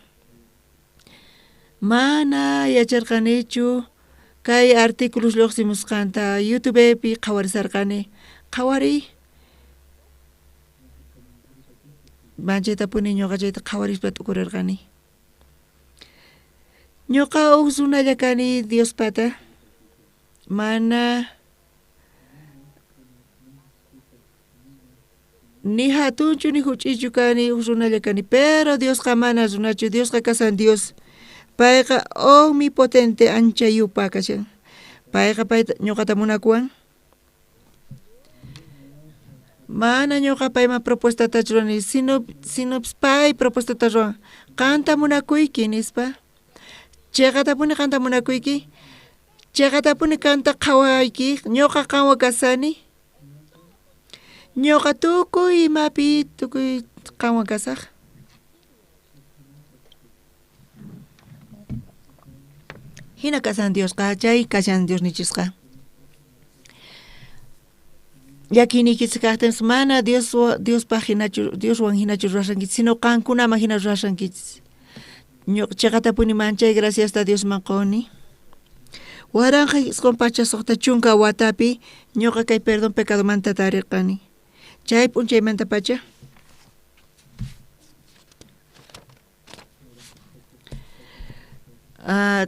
Mana yacharqanichu kay artículos lluqsimusqanta YouTubepi qhawarisarqani. Qhawariy. Manchaytapuni ñuqa chayta qhawarispa t'ukurirqani. Ñuqa uj runalla kani Diospata. Mana ni hatunchu ni huch'iychu kani uj runalla kani, pero Diosqa mana runachu, Diosqa kasan Dios. Payqa omnipotente ancha yupa kashan. Payqa payta ñuqata munakuwan. Mana ñuqa payman propuestatachu ruwani, sinopis pay propuestata ruwan. Qanta munakuyki nispa. Cheqatapuni qanta munakuyki. Cheqatapuni qanta qhawayki, ñuqa qanwan kasani. Ñuqa tukuy imapi tukuy qanwan kasaj. Hina kasan Diosqa, chay kashan Diosnichisqa. Llakiyniykichis kajtinpis mana Diospaj hinachu, Dioswan hinachu ruwashankichis, sino qankunaman hina ruwashankichis. Cheqatapuni manchay graciasta Diosman qoni. 1960 watapi ñuqa kay perdón pecadomanta tarirqani. Chay p'unchaymantapacha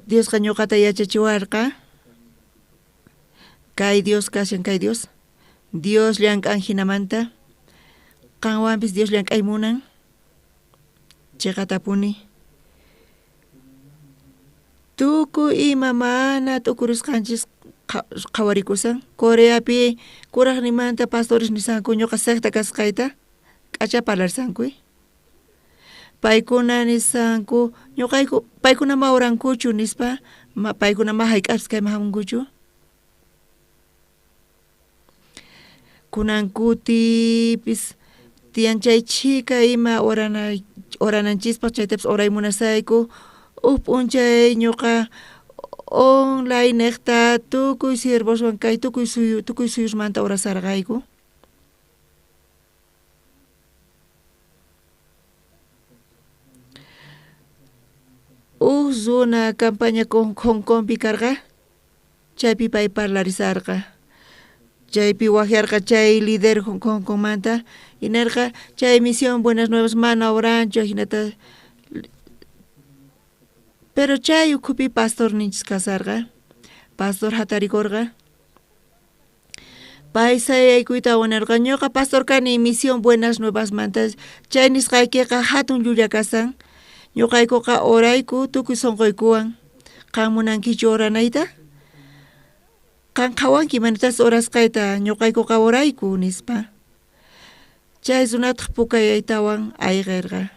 Diosqa ñuqata yachachiwarqa. Kay Dios kashan, kay Dios. Dios llank'an hinamanta. Qanwanpis Dios llank'ay munan. Cheqatapuni. Tukuy ima mana t'ukurisqanchis qhawarikusan. Coreapi kurajnimanta pastores nisanku ñuqa secta kasqayta k'acha parlarsanku. Paykuna nisanku ñuqayku paykuna ma orankuchu nispa, paykuna ma hayk'apis kayman hamunkuchu. Kunan kutipis tiyan chay chhika ima orananchispaj chaytapis oray munasayku. Uj p'unchay ñuqa online nejta tukuy siervoswan kay tukuy suyusmanta orasarqayku. Uj runa campaña con Hong Kongpi karqa, chaypi pay parlarisarqa. Chaypi wajyarqa chay líder Hong Kongmanta y nerqa chay misión Buenas Nuevas mana oranchu jinata. Pero chay ukhupi pastor ninchis kasarqa. Pastor hatarikurqa. Pay sayaykuyta wanarqa ñuqa pastor kani misión Buenas Nuevas manta chay nisqaykiqa hatun llulla kasan. Ñuqaykuqa orayku tukuy sunquykuwan. Qan munankichu oranayta? Qan qhawanki manatas orasqayta ñuqaykuqa orayku nispa. Chay runataq pukayaytawan ayqirqa.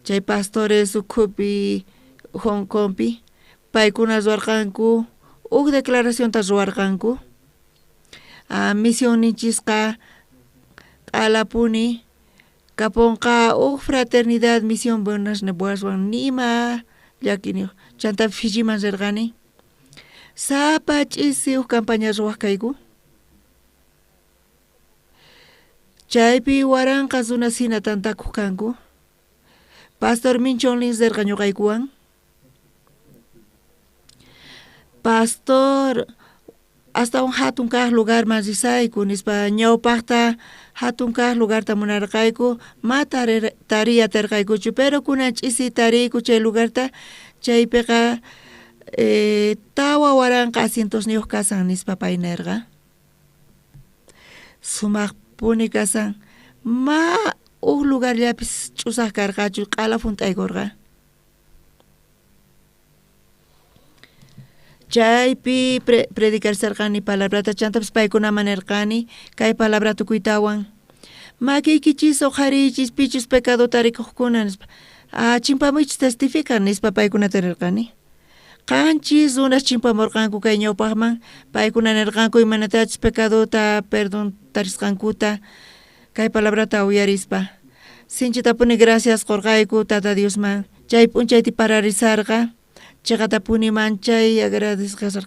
Chay pastores ukhupi Hong Kongpi paykuna ruwarqanku uj declaracionta ruwarqanku. Misionninchisqa q'alapuni kapunqa uj fraternidad misión Buenas Nuevaswan nima llakiniyuq. Chanta Fijiman rirqani. Sapa ch'isi uj campaña ruwaq kayku. Chaypi waranqa runas hina tantakuq kanku. Pastor Minchonlin rirqa ñuqaykuwan. Pastor astawan hatun kaq lugarman risayku nispa ñawpaqta hatun kaq lugarta munarqayku ma tariy atirqaykuchu, pero kunan ch'isi tariyku chay lugarta chaypiqa 4000 asientosniyuq kasan nispa pay nirqa. Sumaqpuni kasan ma uj lugarllapis ch'usaq karqachu q'ala junt'aykurqa. Chaypi predicarsarqani palabrata chantapis paykunaman nirqani kay palabra tukuytawan. Makiykichis uqhariychis pichus pecadota rikuqkuna nispa. Chimpamuychis testifican nispa paykunata nirqani. Qanchis runas chimpamurqanku kay ñawpaqman paykuna nirqanku imanatachus pecadota perdón tarisqankuta kay palabrata uyarispa. Sinchitapuni gracias qurqayku Tata Diosman. Chay p'unchayti pararisarqa. Cheqatapuni manchay agradecesqa.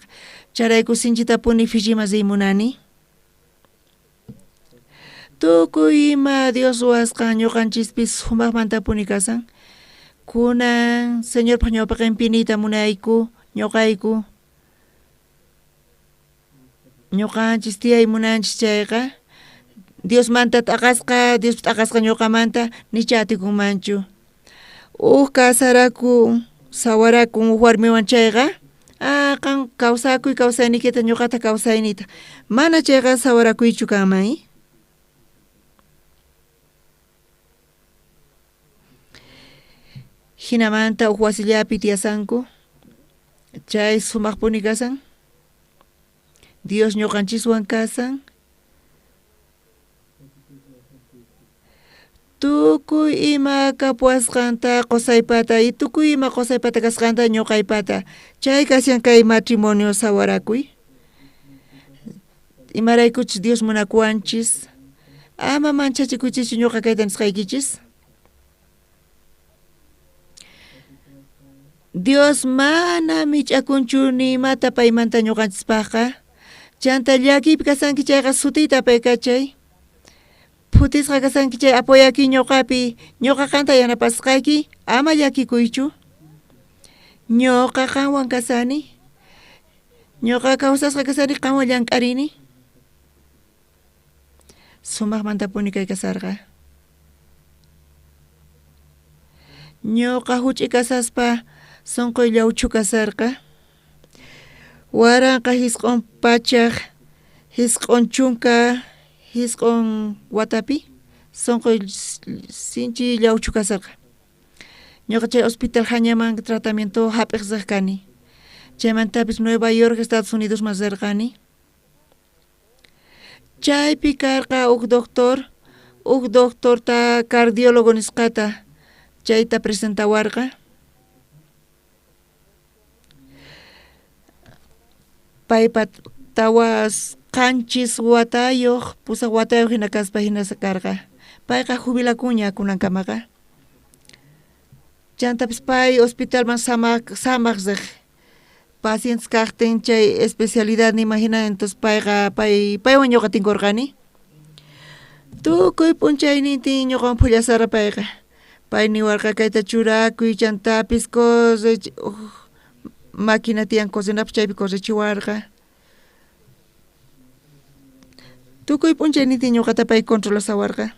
Chayrayku sinchitapuni Fijiman riy munani. Tukuy ima Dios ruwasqan ñuqanchispis sumaqmantapuni kasan. Kunan Señorpaq ñawpaqinpi niyta munayku, ñuqayku. Ñuqanchis tiyay munanchis chayqa Diosmanta t'aqasqa, Diospa t'aqasqa ñuqamanta nicha atikunmanchu. Uj kasarakun sawarakun uj warmiwan chayqa qan kawsakuy kawsayniykita ñuqata kawsayniyta. Mana chayqa sawarakuychu kanman. Hinamanta uj wasillapi tiyasanku. Chay sumaqpuni kasan. Dios ñuqanchiswan kasan. Tukuy ima kapuwasqanta qusaypata y tukuy ima qusaypata kasqanta ñuqaypata. Chay kashan kay matrimonio sawarakuy. Imaraykuchus Dios munakuwanchis. Ama manchachikuychischu ñuqa kayta nisqaykichis. Dios mana mich'akunchu ni imata paymanta ñuqanchispaqqa. Chanta llakiypi kasanki chayqa sutiyta apaykachay. Phutisqa kasanki chay apoyaki ñuqapi, ñuqa qanta yanapasqayki, ama llakikuychu. Ñuqa qanwan kasani. Ñuqa kawsasqa kasani qanwan llank'arini. Sumaqmantapuni kay kasarqa. Ñuqa huch'i kasaspa sunquy llawchu kasarqa. 1999 watapi sunquy sinchi llawchu kasarqa. Ñuqa chay hospital hañaman tratamiento hap'iq riq kani. Chaymantapis Nueva York, Estados Unidosman rirqani. Chaypi karqa huk doctorta cardiólogo nisqata chayta presentawarqa. Paypa 7 watayuq, 8 watayuq hina kaspa hina karqa. Payqa jubilakunña kunankamaqa. Chantapis pay hospitalman samaq riq. Pacientes kaqtin chay especialidad nima hina entonces payqa paywan ñuqa tinkurqani. Tukuy p'unchaynintin ñuqawan phullasara payqa. Pay niwarqa kayta churakuy chantapis máquina tiyan cocinapaq chaypi correchiwarqa. Tukuy p'unchaynintin ñuqata pay controlasawarqa.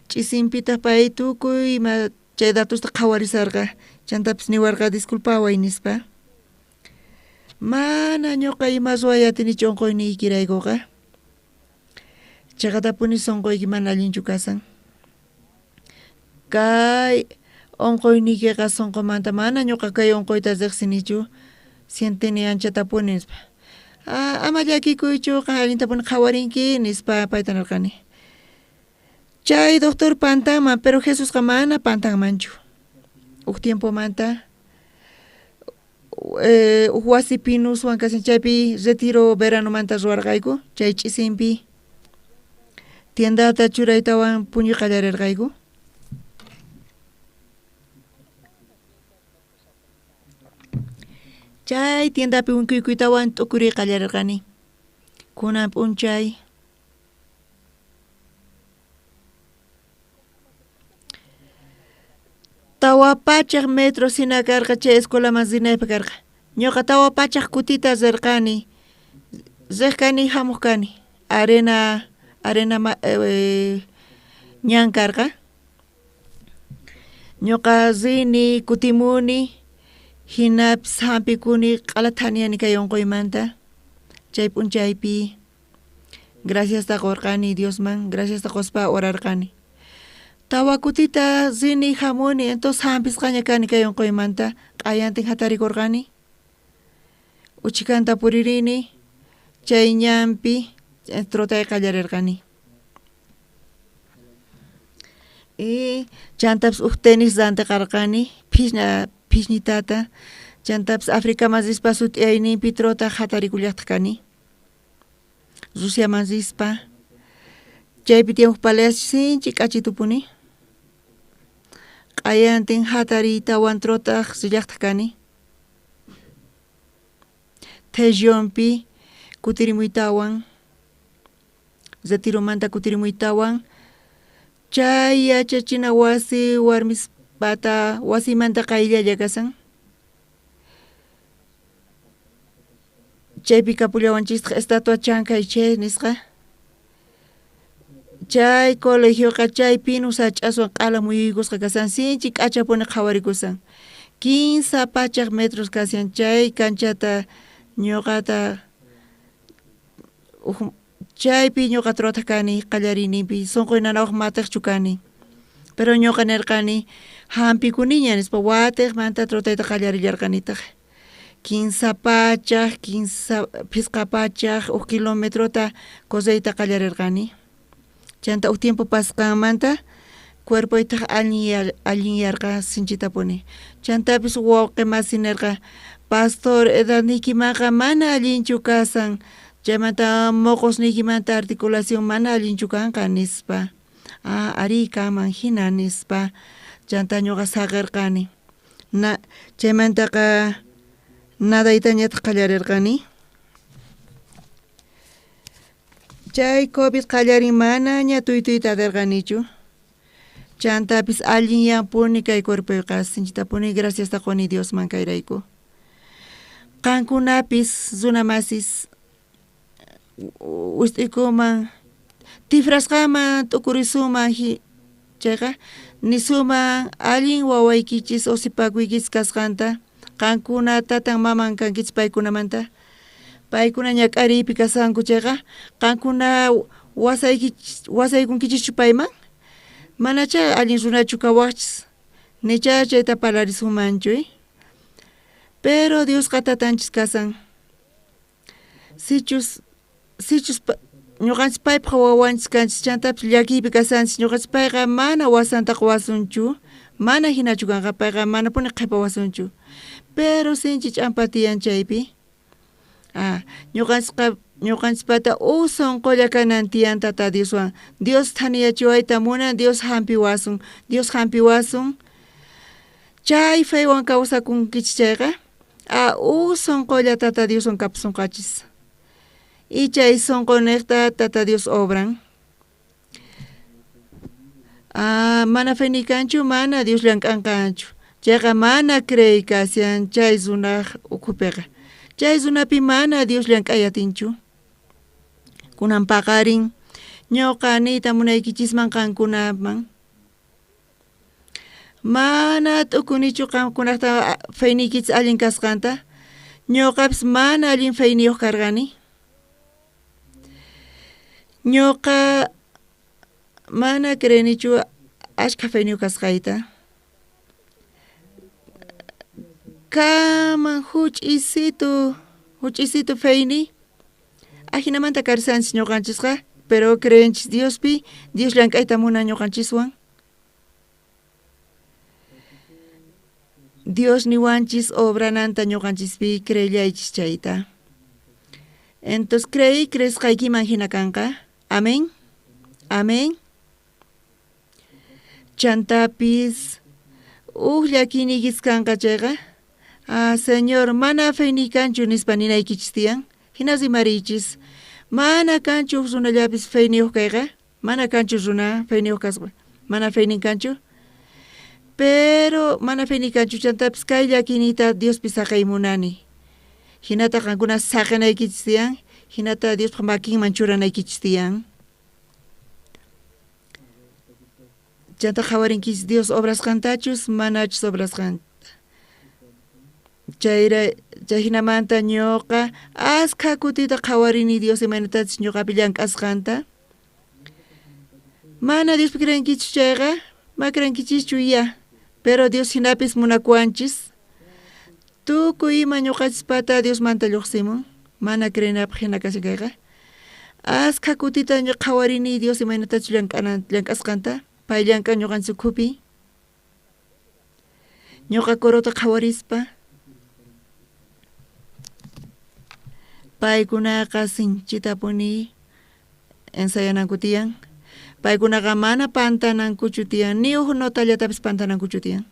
Ch'isinpitaq pay tukuy ima chay datosta qhawarisarqa. Chantapis niwarqa disculpaway nispa. Mana ñuqa ima ruway atinichu unquyniykiraykuqa. Chaqatapuni sunquyki mana allinchu kasan. Kay unquyniykiqa sunqumanta mana ñuqa kay unquyta riqsinichu, sientini anchatapuni nispa. Ama llakikuychu, qan allintapuni qhawarinki nispa payta nirqani. Chay doctor pantanman, pero Jesusqa mana pantanmanchu. Huk tiempomanta huk wasi pinuswan kashan chaypi retiro veranomanta ruwarqayku, chay ch'isinpi tiendata churaytawan puñuy qallarirqayku. Chay tiendapi winkuykuytawan t'ukuriy qallarirqani. Kunan p'unchay 400 metros hina karqa chay escuelaman rinaypaq karqa. Ñuqa 400 kutita rirqani. Riq kani hamuq kani. Arena ñan karqa. Ñuqa rini kutimuni hinapis hampikuni q'ala thaniyani kay unquymanta. Chay p'unchaypi graciasta qurqani Diosman, graciasta quspa orarqani. 4 kutita rini hamuni, entonces hampisqaña kani kay unquymanta, q'ayantin hatarikurqani. Uchikanta puririni, chay ñanpi trotay qallarirqani. Y chantapis huk tenis rantiqarqani, phisñitata, chantapis Africaman rispa sut'iyayninpi trotaq hatarikullaqtaq kani. Rusiaman rispa, chaypi tiyan huk palacio sinchi k'achitupuni. Q'ayantin hatariytawan trotaq rillaqtaq kani. Tellonpi kutirimuytawan, retiromanta kutirimuytawan, chay yachachina wasi warmispata wasimanta qayllalla kasan. Chaypi kapullawanchistaq estatua Chancay chay nisqa. Chay colegioqa chay pinu sach'aswan q'ala muyuykusqa kasan, sinchi k'achapuni qhawarikusan. 300 metros kashan chay kanchata ñuqata chaypi ñuqa trotaq kani qallariyninpi, sunquy nanawaq matiqchu kani. Pero ñuqa nirqani hampikuniña nispa watiqmanta trotayta qallarillarqanitaq. Kinsa pachaj, kinsa phisqa pachaj uj kilometrota correyta qallarerqani. Chanta uj tiempo pasqanmanta cuerpoytaj allinyarqa sinchitapuni. Chantapis wawqi masi nerqa pastor edadniykimanqa mana allinchu kasan, chaymanta moqosniykimanta articulación mana allinchu kanqa nispa. Ah, arí kanman jina nispa. Chanta ñuqa saqerqani. Na chaymantaqa nadaytañataq qallarerqani. Chay COVID qallarin manaña tuytuyta aterqanichu. Chantapis allinyanpuni kay cuerpoyqa sinchitapuni graciasta quni Diosman kayrayku. Qankunapis runa masis wist'ikuman tifrasqaman t'ukurisuman chayqa nisuman allin wawaykichis usipakuykichis kasqanta qankuna tatan maman kankichis paykunamanta paykuna ñak'ariypi kasanku chayqa qankuna wasaykunkichischu payman manacha allin runachu kawaqchis nicha chayta parlarisumanchu pero Diosqa tatanchis kasan sichus ñuqanchis paypaq wawanchis kanchis chantapis llakiypi kasanchis ñuqanchis payqa mana wasanta quwasunchu mana hinachu kanqa payqa manapuni qhipawasunchu pero sinchi ch'ampa tiyan chaypi ñuqanchisqa ñuqanchispata uj sunqulla kanan tiyan tata Dioswan Dios thaniyachiwayta munan Dios hampiwasun Dios hampiwasun chay feywan kawsakunkichis chayqa uj sunqulla tata Dioswan kapusunqachis y chay sunquniqta tata Dios obran. Mana feyniy kanchu mana Dios llank'anqanchu chayqa mana creey kashan chay runaq ukhupiqa chay runapi mana Dios llank'ay atinchu. Kunan paqarin ñuqa niyta munaykichisman qankunaman mana t'ukunichu qankunaqta feyniykichis allin kasqanta ñuqapis mana allin feyniyuq karqani. Ñuqa mana creenichu ashkha feyniyuq kasqayta. Kaman huch'isitu feyniy ajinamanta karisanchis ñuqanchisqa pero creenchis Diospi Dios llank'ayta munan ñuqanchiswan. Dios niwanchis obrananta ñuqanchispi creellaychis chayta. Entonces creey creesqaykiman hina kanqa. Amén. Amén. Chantapis uj llakiniykis kanqa chayqa Señor mana feyniy kanchu nispa ninaykichis tiyan hina rimariychis mana kanchu uj runallapis feyniyuq kayqa mana kanchu runa feyniyuq kaspa mana feynin kanchu pero mana feyniy kanchu chantapis kay llakiniyta Diospi saqey munani hinata qankuna saqenaykichis tiyan hinata Diospaq makinman churanaykichis tiyan. Chanta qhawarinkichis Dios obrasqantachus manachus obrasqanta. Chay hinamanta ñuqa askha kutita qhawarini Dios imaynatachus ñuqapi llank'asqanta. Mana Diospi creenkichis chayqa ma creenkichischu ya pero Dios hinapis munakuwanchis tukuy ima ñuqachispata Diosmanta lluqsimun mana creenapaq hina kashan kayqa. Askha kutita qhawarini Dios imaynatachus llank'asqanta pay llank'an ñuqanchis ukhupi. Ñuqa corota qhawarispa paykunaqa sinchitapuni ensayananku tiyan paykunaqa mana pantanankuchu tiyan ni uj notallatapis pantanankuchu tiyan.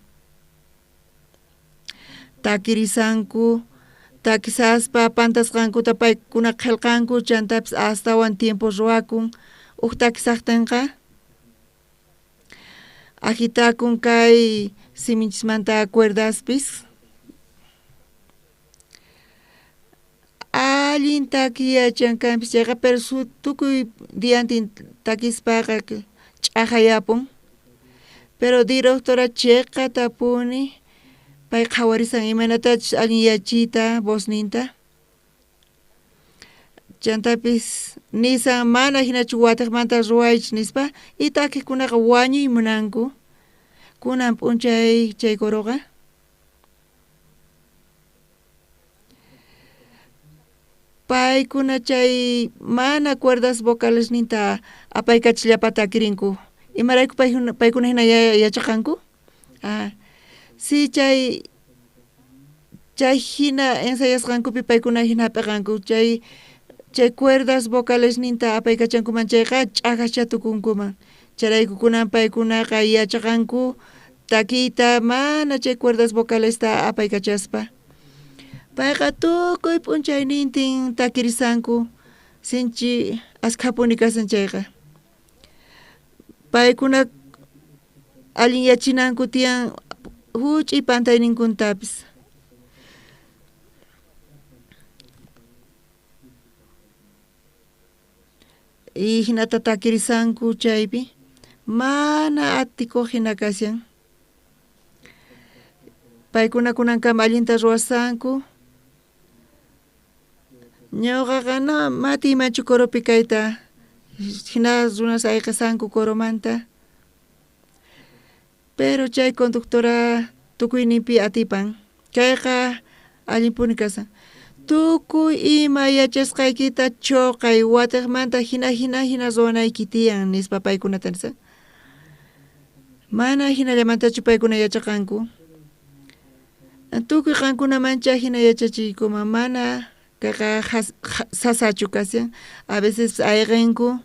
Takirisanku takisaspa pantasqankuta paykuna qhillqanku chantapis astawan tiempo ruwakun uj takisaqtinqa ajitakun kay siminchismanta cuerdaspis allin takiy yachan kanpis chayqa pero tukuy diantin takispaqa ch'aqayapun pero directora chiqatapuni pay qhawarisan imaynatachus allin yachiyta vozninta chantapis nisan mana hinachu watiqmanta ruwaychis nispa y takiqkunaqa wañuy munanku kunan p'unchay chay coroqa. Paykuna chay mana cuerdas vocalesninta apaykachillapata takirinku. Imarayku paykuna hina yachaqanku? Si chay hina ensayasqankupi paykuna hina hap'iqanku, chay cuerdas vocalesninta apaykachankuman chayqa ch'ajacha tukunkuman. Chayrayku kunan paykunaqa yachaqanku takiyta mana chay cuerdas vocalesta apaykachaspa. Payqa tukuy p'unchaynintin takirisanku, sinchi askhapuni kasan chayqa. Paykuna allinyachinanku tiyan huch'uy pantayninkuntapis. Y hinata takirisanku chaypi mana atikuq hina kashan. Paykuna kunankama allinta ruwasanku. Ñuqaqa no matiymanchu coropi kayta, hina runas ayqisanku coromanta. Pero chay conductora tukuyninpi atipan. Kayqa allinpuni kasan. Tukuy ima yachasqaykita chuqay watiqmanta hina hina hina ruwanayki tiyan nispa paykunata nisan. Mana hinallamantachu paykuna yachaqanku. Tukuy qankunamancha hina yachachiykuman, mana kayqa sasachu kashan. A veces ayqinku,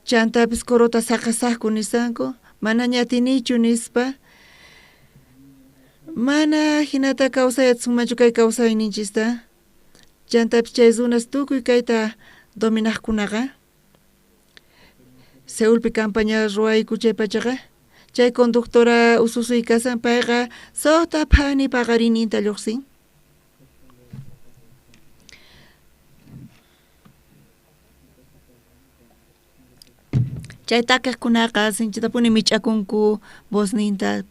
chantapis corota saqasaqku nisanku, manaña atinichu nispa. Mana hinata kawsay atisunmanchu kay kawsayninchista. Chantapis chay runas tukuy kayta dominaqkunaqa. Seulpi campaña ruwayku chay pachaqa. Chay conductora ususuy kasan payqa suqta phani paqarininta lluqsin. Chay takiqkunaqa sinchitapuni mich'akunku vozninta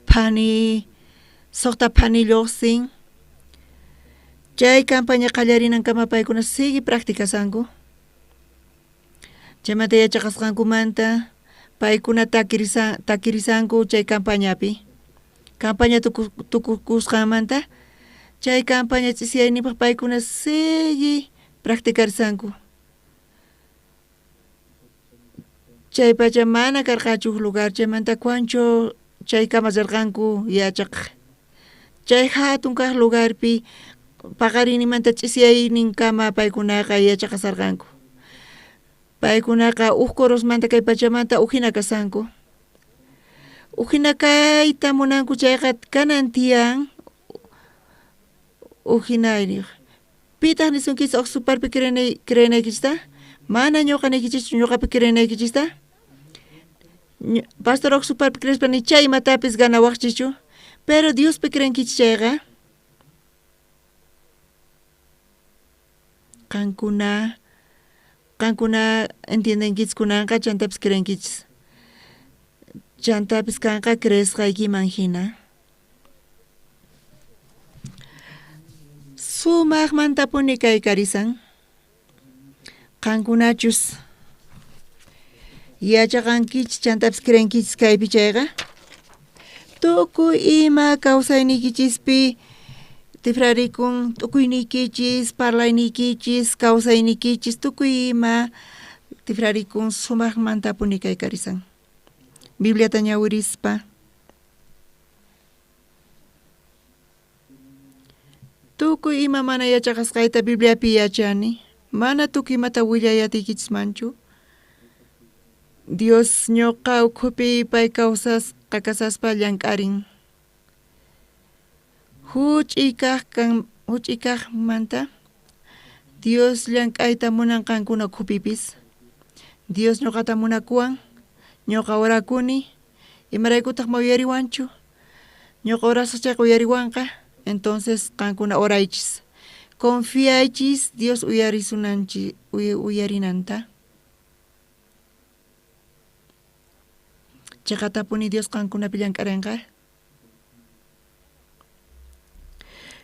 phani suqta phani lluqsin. Chay campaña qallarinankama paykuna sigue practicasanku. Chaymanta yachaqasqankumanta paykuna takirisanku chay campañapi. Campaña tukukusqanmanta chay campaña ch'isiyayninpaq paykuna sigue practicarisanku. Chay pacha mana karqachu huk lugar, chaymanta Cuancho chaykama rirqanku yachaqaq. Chay hatun kaq lugarpi paqarinimanta ch'isiyayninkama paykunaqa yachaqasarqanku. Paykunaqa huk corosmanta kay pachamanta huk hina kasanku. Huk hina kayta munanku chayqa kanan tiyan huk hinayuq. Pitaq nisunkichis uq suparpi creenaykichista? Mana ñuqa niykichischu ñuqapi creenaykichista? Pastor uq suparpi creespa ni chay imatapis ganawaqchischu, pero Diospi creenkichis chayqa qankuna entiendenkichis kunanqa chantapis creenkichis. Chantapis kanqa creesqaykiman hina. Sumaqmantapuni kay karisan. Qankunachus yachaqankichis chantapis creenkichis kaypi chayqa tukuy ima kawsayniykichispi tifrarikun, tukuyniykichis, parlayniykichis, kawsaynikichis, tukuy ima tifrarikun sumaqmantapuni kay karisan. Bibliata ñawirispa. Tukuy ima mana yachaqasqayta Bibliapi yachani. Mana tukuy imata willay atiykichismanchu. Dios ñuqa ukhupi pay kawsasqa kasaspa llank'arin. Huch'iy kaqmanta Dios llank'ayta munan qankuna ukhupipis. Dios ñuqata munakuwan, ñuqa orakuni, imaraykutaq ma uyariwanchu? Ñuqa orasaq chayqa uyariwanqa, entonces qankuna oraychis. Confiaychis Dios uyarinanta. Chiqatapuni Dios qankunapi llank'arinqa.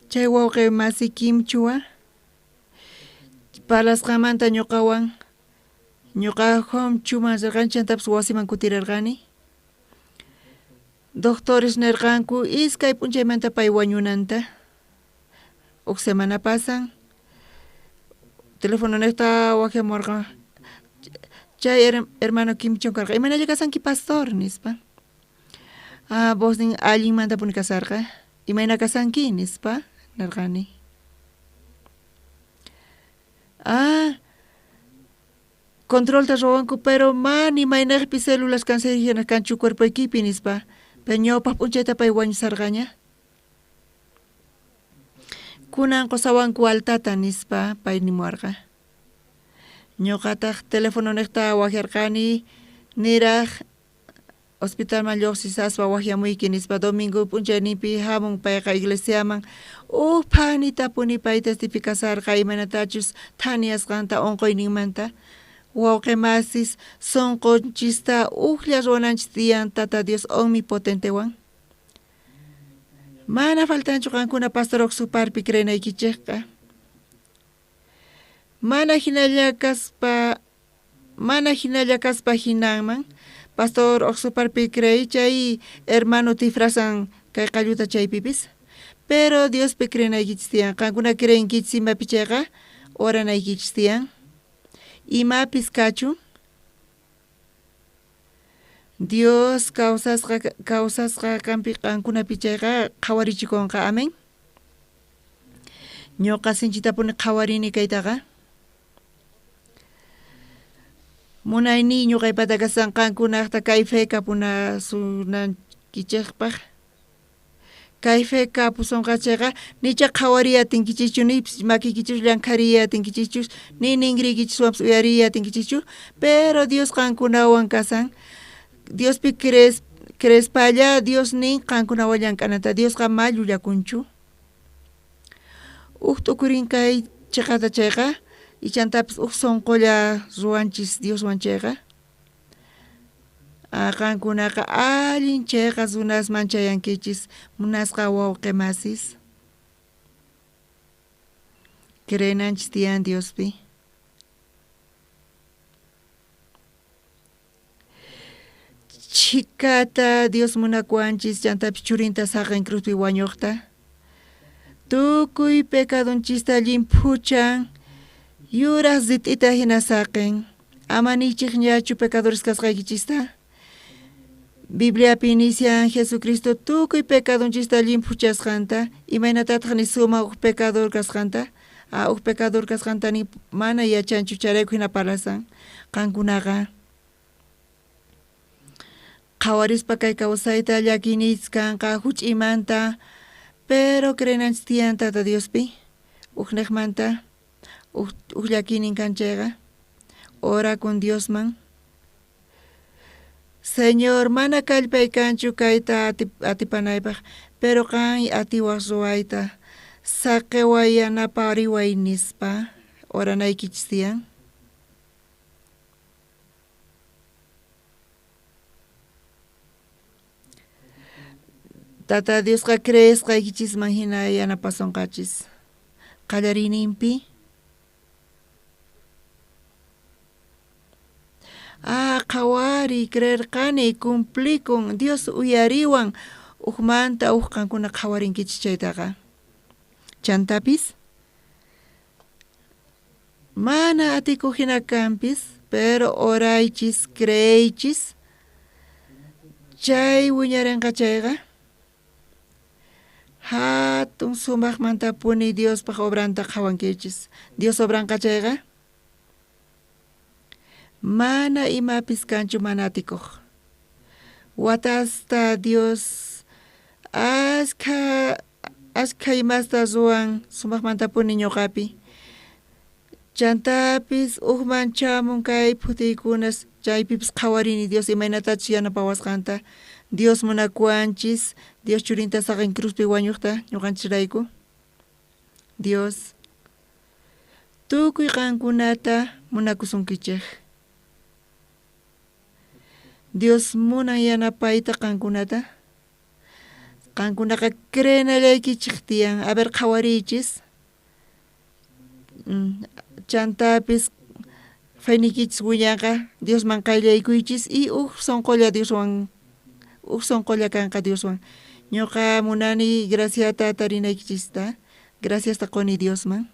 Chay wawqi masi Kimchua parlasqanmanta ñuqawan ñuqa Homchuman rirqani chantapis wasiman kutirirqani. Doctores nirqanku iskay p'unchaymanta pay wañunanta. Huk semana pasan, Telefononejta wajyamorqa chay hermano Kim Chon karqa, imaynalla kasanki pastor nispa. Ah, voznin allinmantapuni kasarqa, imayna kasanki nispa nerqani. Ah, controlta ruwanku pero mana imaynejpi células cancerígenas kanchu cuerpoykipi nispa, pero ñawpaq p'unchayta pay wañusarqaña. Kunan qusawanku altata nispa pay nimuwarqa. Ñuqataq telefononejta wajyarqani niraj hospitalman lluqsisaspa wajyamuyki nispa domingo p'unchayninpi hamun payqa iglesiaman uj phanitapuni pay testificasarqa imaynatachus thaniyasqanta unquyninmanta. Wawqi masis sunqunchista ujlla ruwananchis tiyan Tata Dios omnipotentewan. Mana faltanchu qankuna pastor Oxuparpi creenaykichikqa. Mana hinalla kaspa hinanman pastor Oxuparpi creey chay hermano tifrasan kay qalluta chaypipis. Pero Diospi creenaykichis tiyan, qankuna creenkichis imapi chayqa oranaykichis tiyan. Imapis kachun Dios kawsasqa qampi qankunapi chayqa qhawarichikunqa, amén. Ñuqa sinchitapuni qhawarini kaytaqa. Munayniy ñuqaypata kasan qankunaqta kay fe kapunasunaykichikpaq. Kay fe kapusonqa chayqa nicha qhawariy atinkichischu, ni makiykichis llankhariy atinkichischu, ni ningriykichis uyariy atinkichischu, pero Dios qankunawan kasan. Diospi crespalla Dios nin qankunawan llank'ananta, Diosqa ma llullakunchu. Uj t'ukurin kay chiqata chayqa ichantapis uj sunqulla ruwanchis Dioswan chayqa. Qankunaqa allin chayqa runasman chayankichis munasqa wawqi masis. Creenanchis tiyan Diospi. Chhikata Dios munakuwanchis chantapis churinta saqen cruzpi wañuqta. Tukuy pecadonchista llimphuchan yuraq rit'ita hina saqen. Ama niychikñachu pecadores kasqaykichista. Bibliapi nisyan Jesucristo tukuy pecadonchista llimphuchasqanta, imaynatataq ni suma uj pecador kasqanta, uj pecador kasqanta ni mana yachanchu chayrayku hina parlasan qankunaqa. Qhawarispa kay kawsayta llakiyniychis kanqa huch'imanta, pero creenanchis tiyan Tata Diospi, ujniqmanta uj llakiynin kan chayqa, orakun Diosman. Señor, mana kallpay kanchu kayta atipanaypaq, pero qan atiwaq ruwayta, saqiway yanapariway nispa oranaykichis tiyan. Tata Diosqa creesqaykichisman hina yanapasonqachis. Qallariyninpi. Ah, qhawariy, creerqani, cumplikun, Dios uyariwan, ujmanta uj qankuna qhawarinkichis chaytaqa. Chantapis mana atikuq hina kanpis, pero oraychis, creeychis, chay wiñarinqa chayqa hatun sumaqmantapuni Diospaq obranta qhawankichis. Dios obranqa chayqa mana imapis kanchu mana atikuq. Watasta Dios askha imasta ruwan sumaqmantapuni ñuqapi. Chantapis ujman chamun kay phutiykunas chaypipis qhawarini Dios imaynatachus yanapawasqanta. Dios munakuwanchis, Dios churinta saqen cruzpi wañuqta ñuqanchisrayku. Dios tukuy qankunata munakusunkichik. Dios munan yanapayta qankunata. Qankunaqa creenallaykichik tiyan. A ver qhawariychis. Chantapis fayniykichis wiñanqa Diosman qayllaykuychis y uj sunqulla Dioswan, uj sunqulla kanqa Dioswan. Ñuqa munani graciata tarinaykichista, graciasta quni Diosman.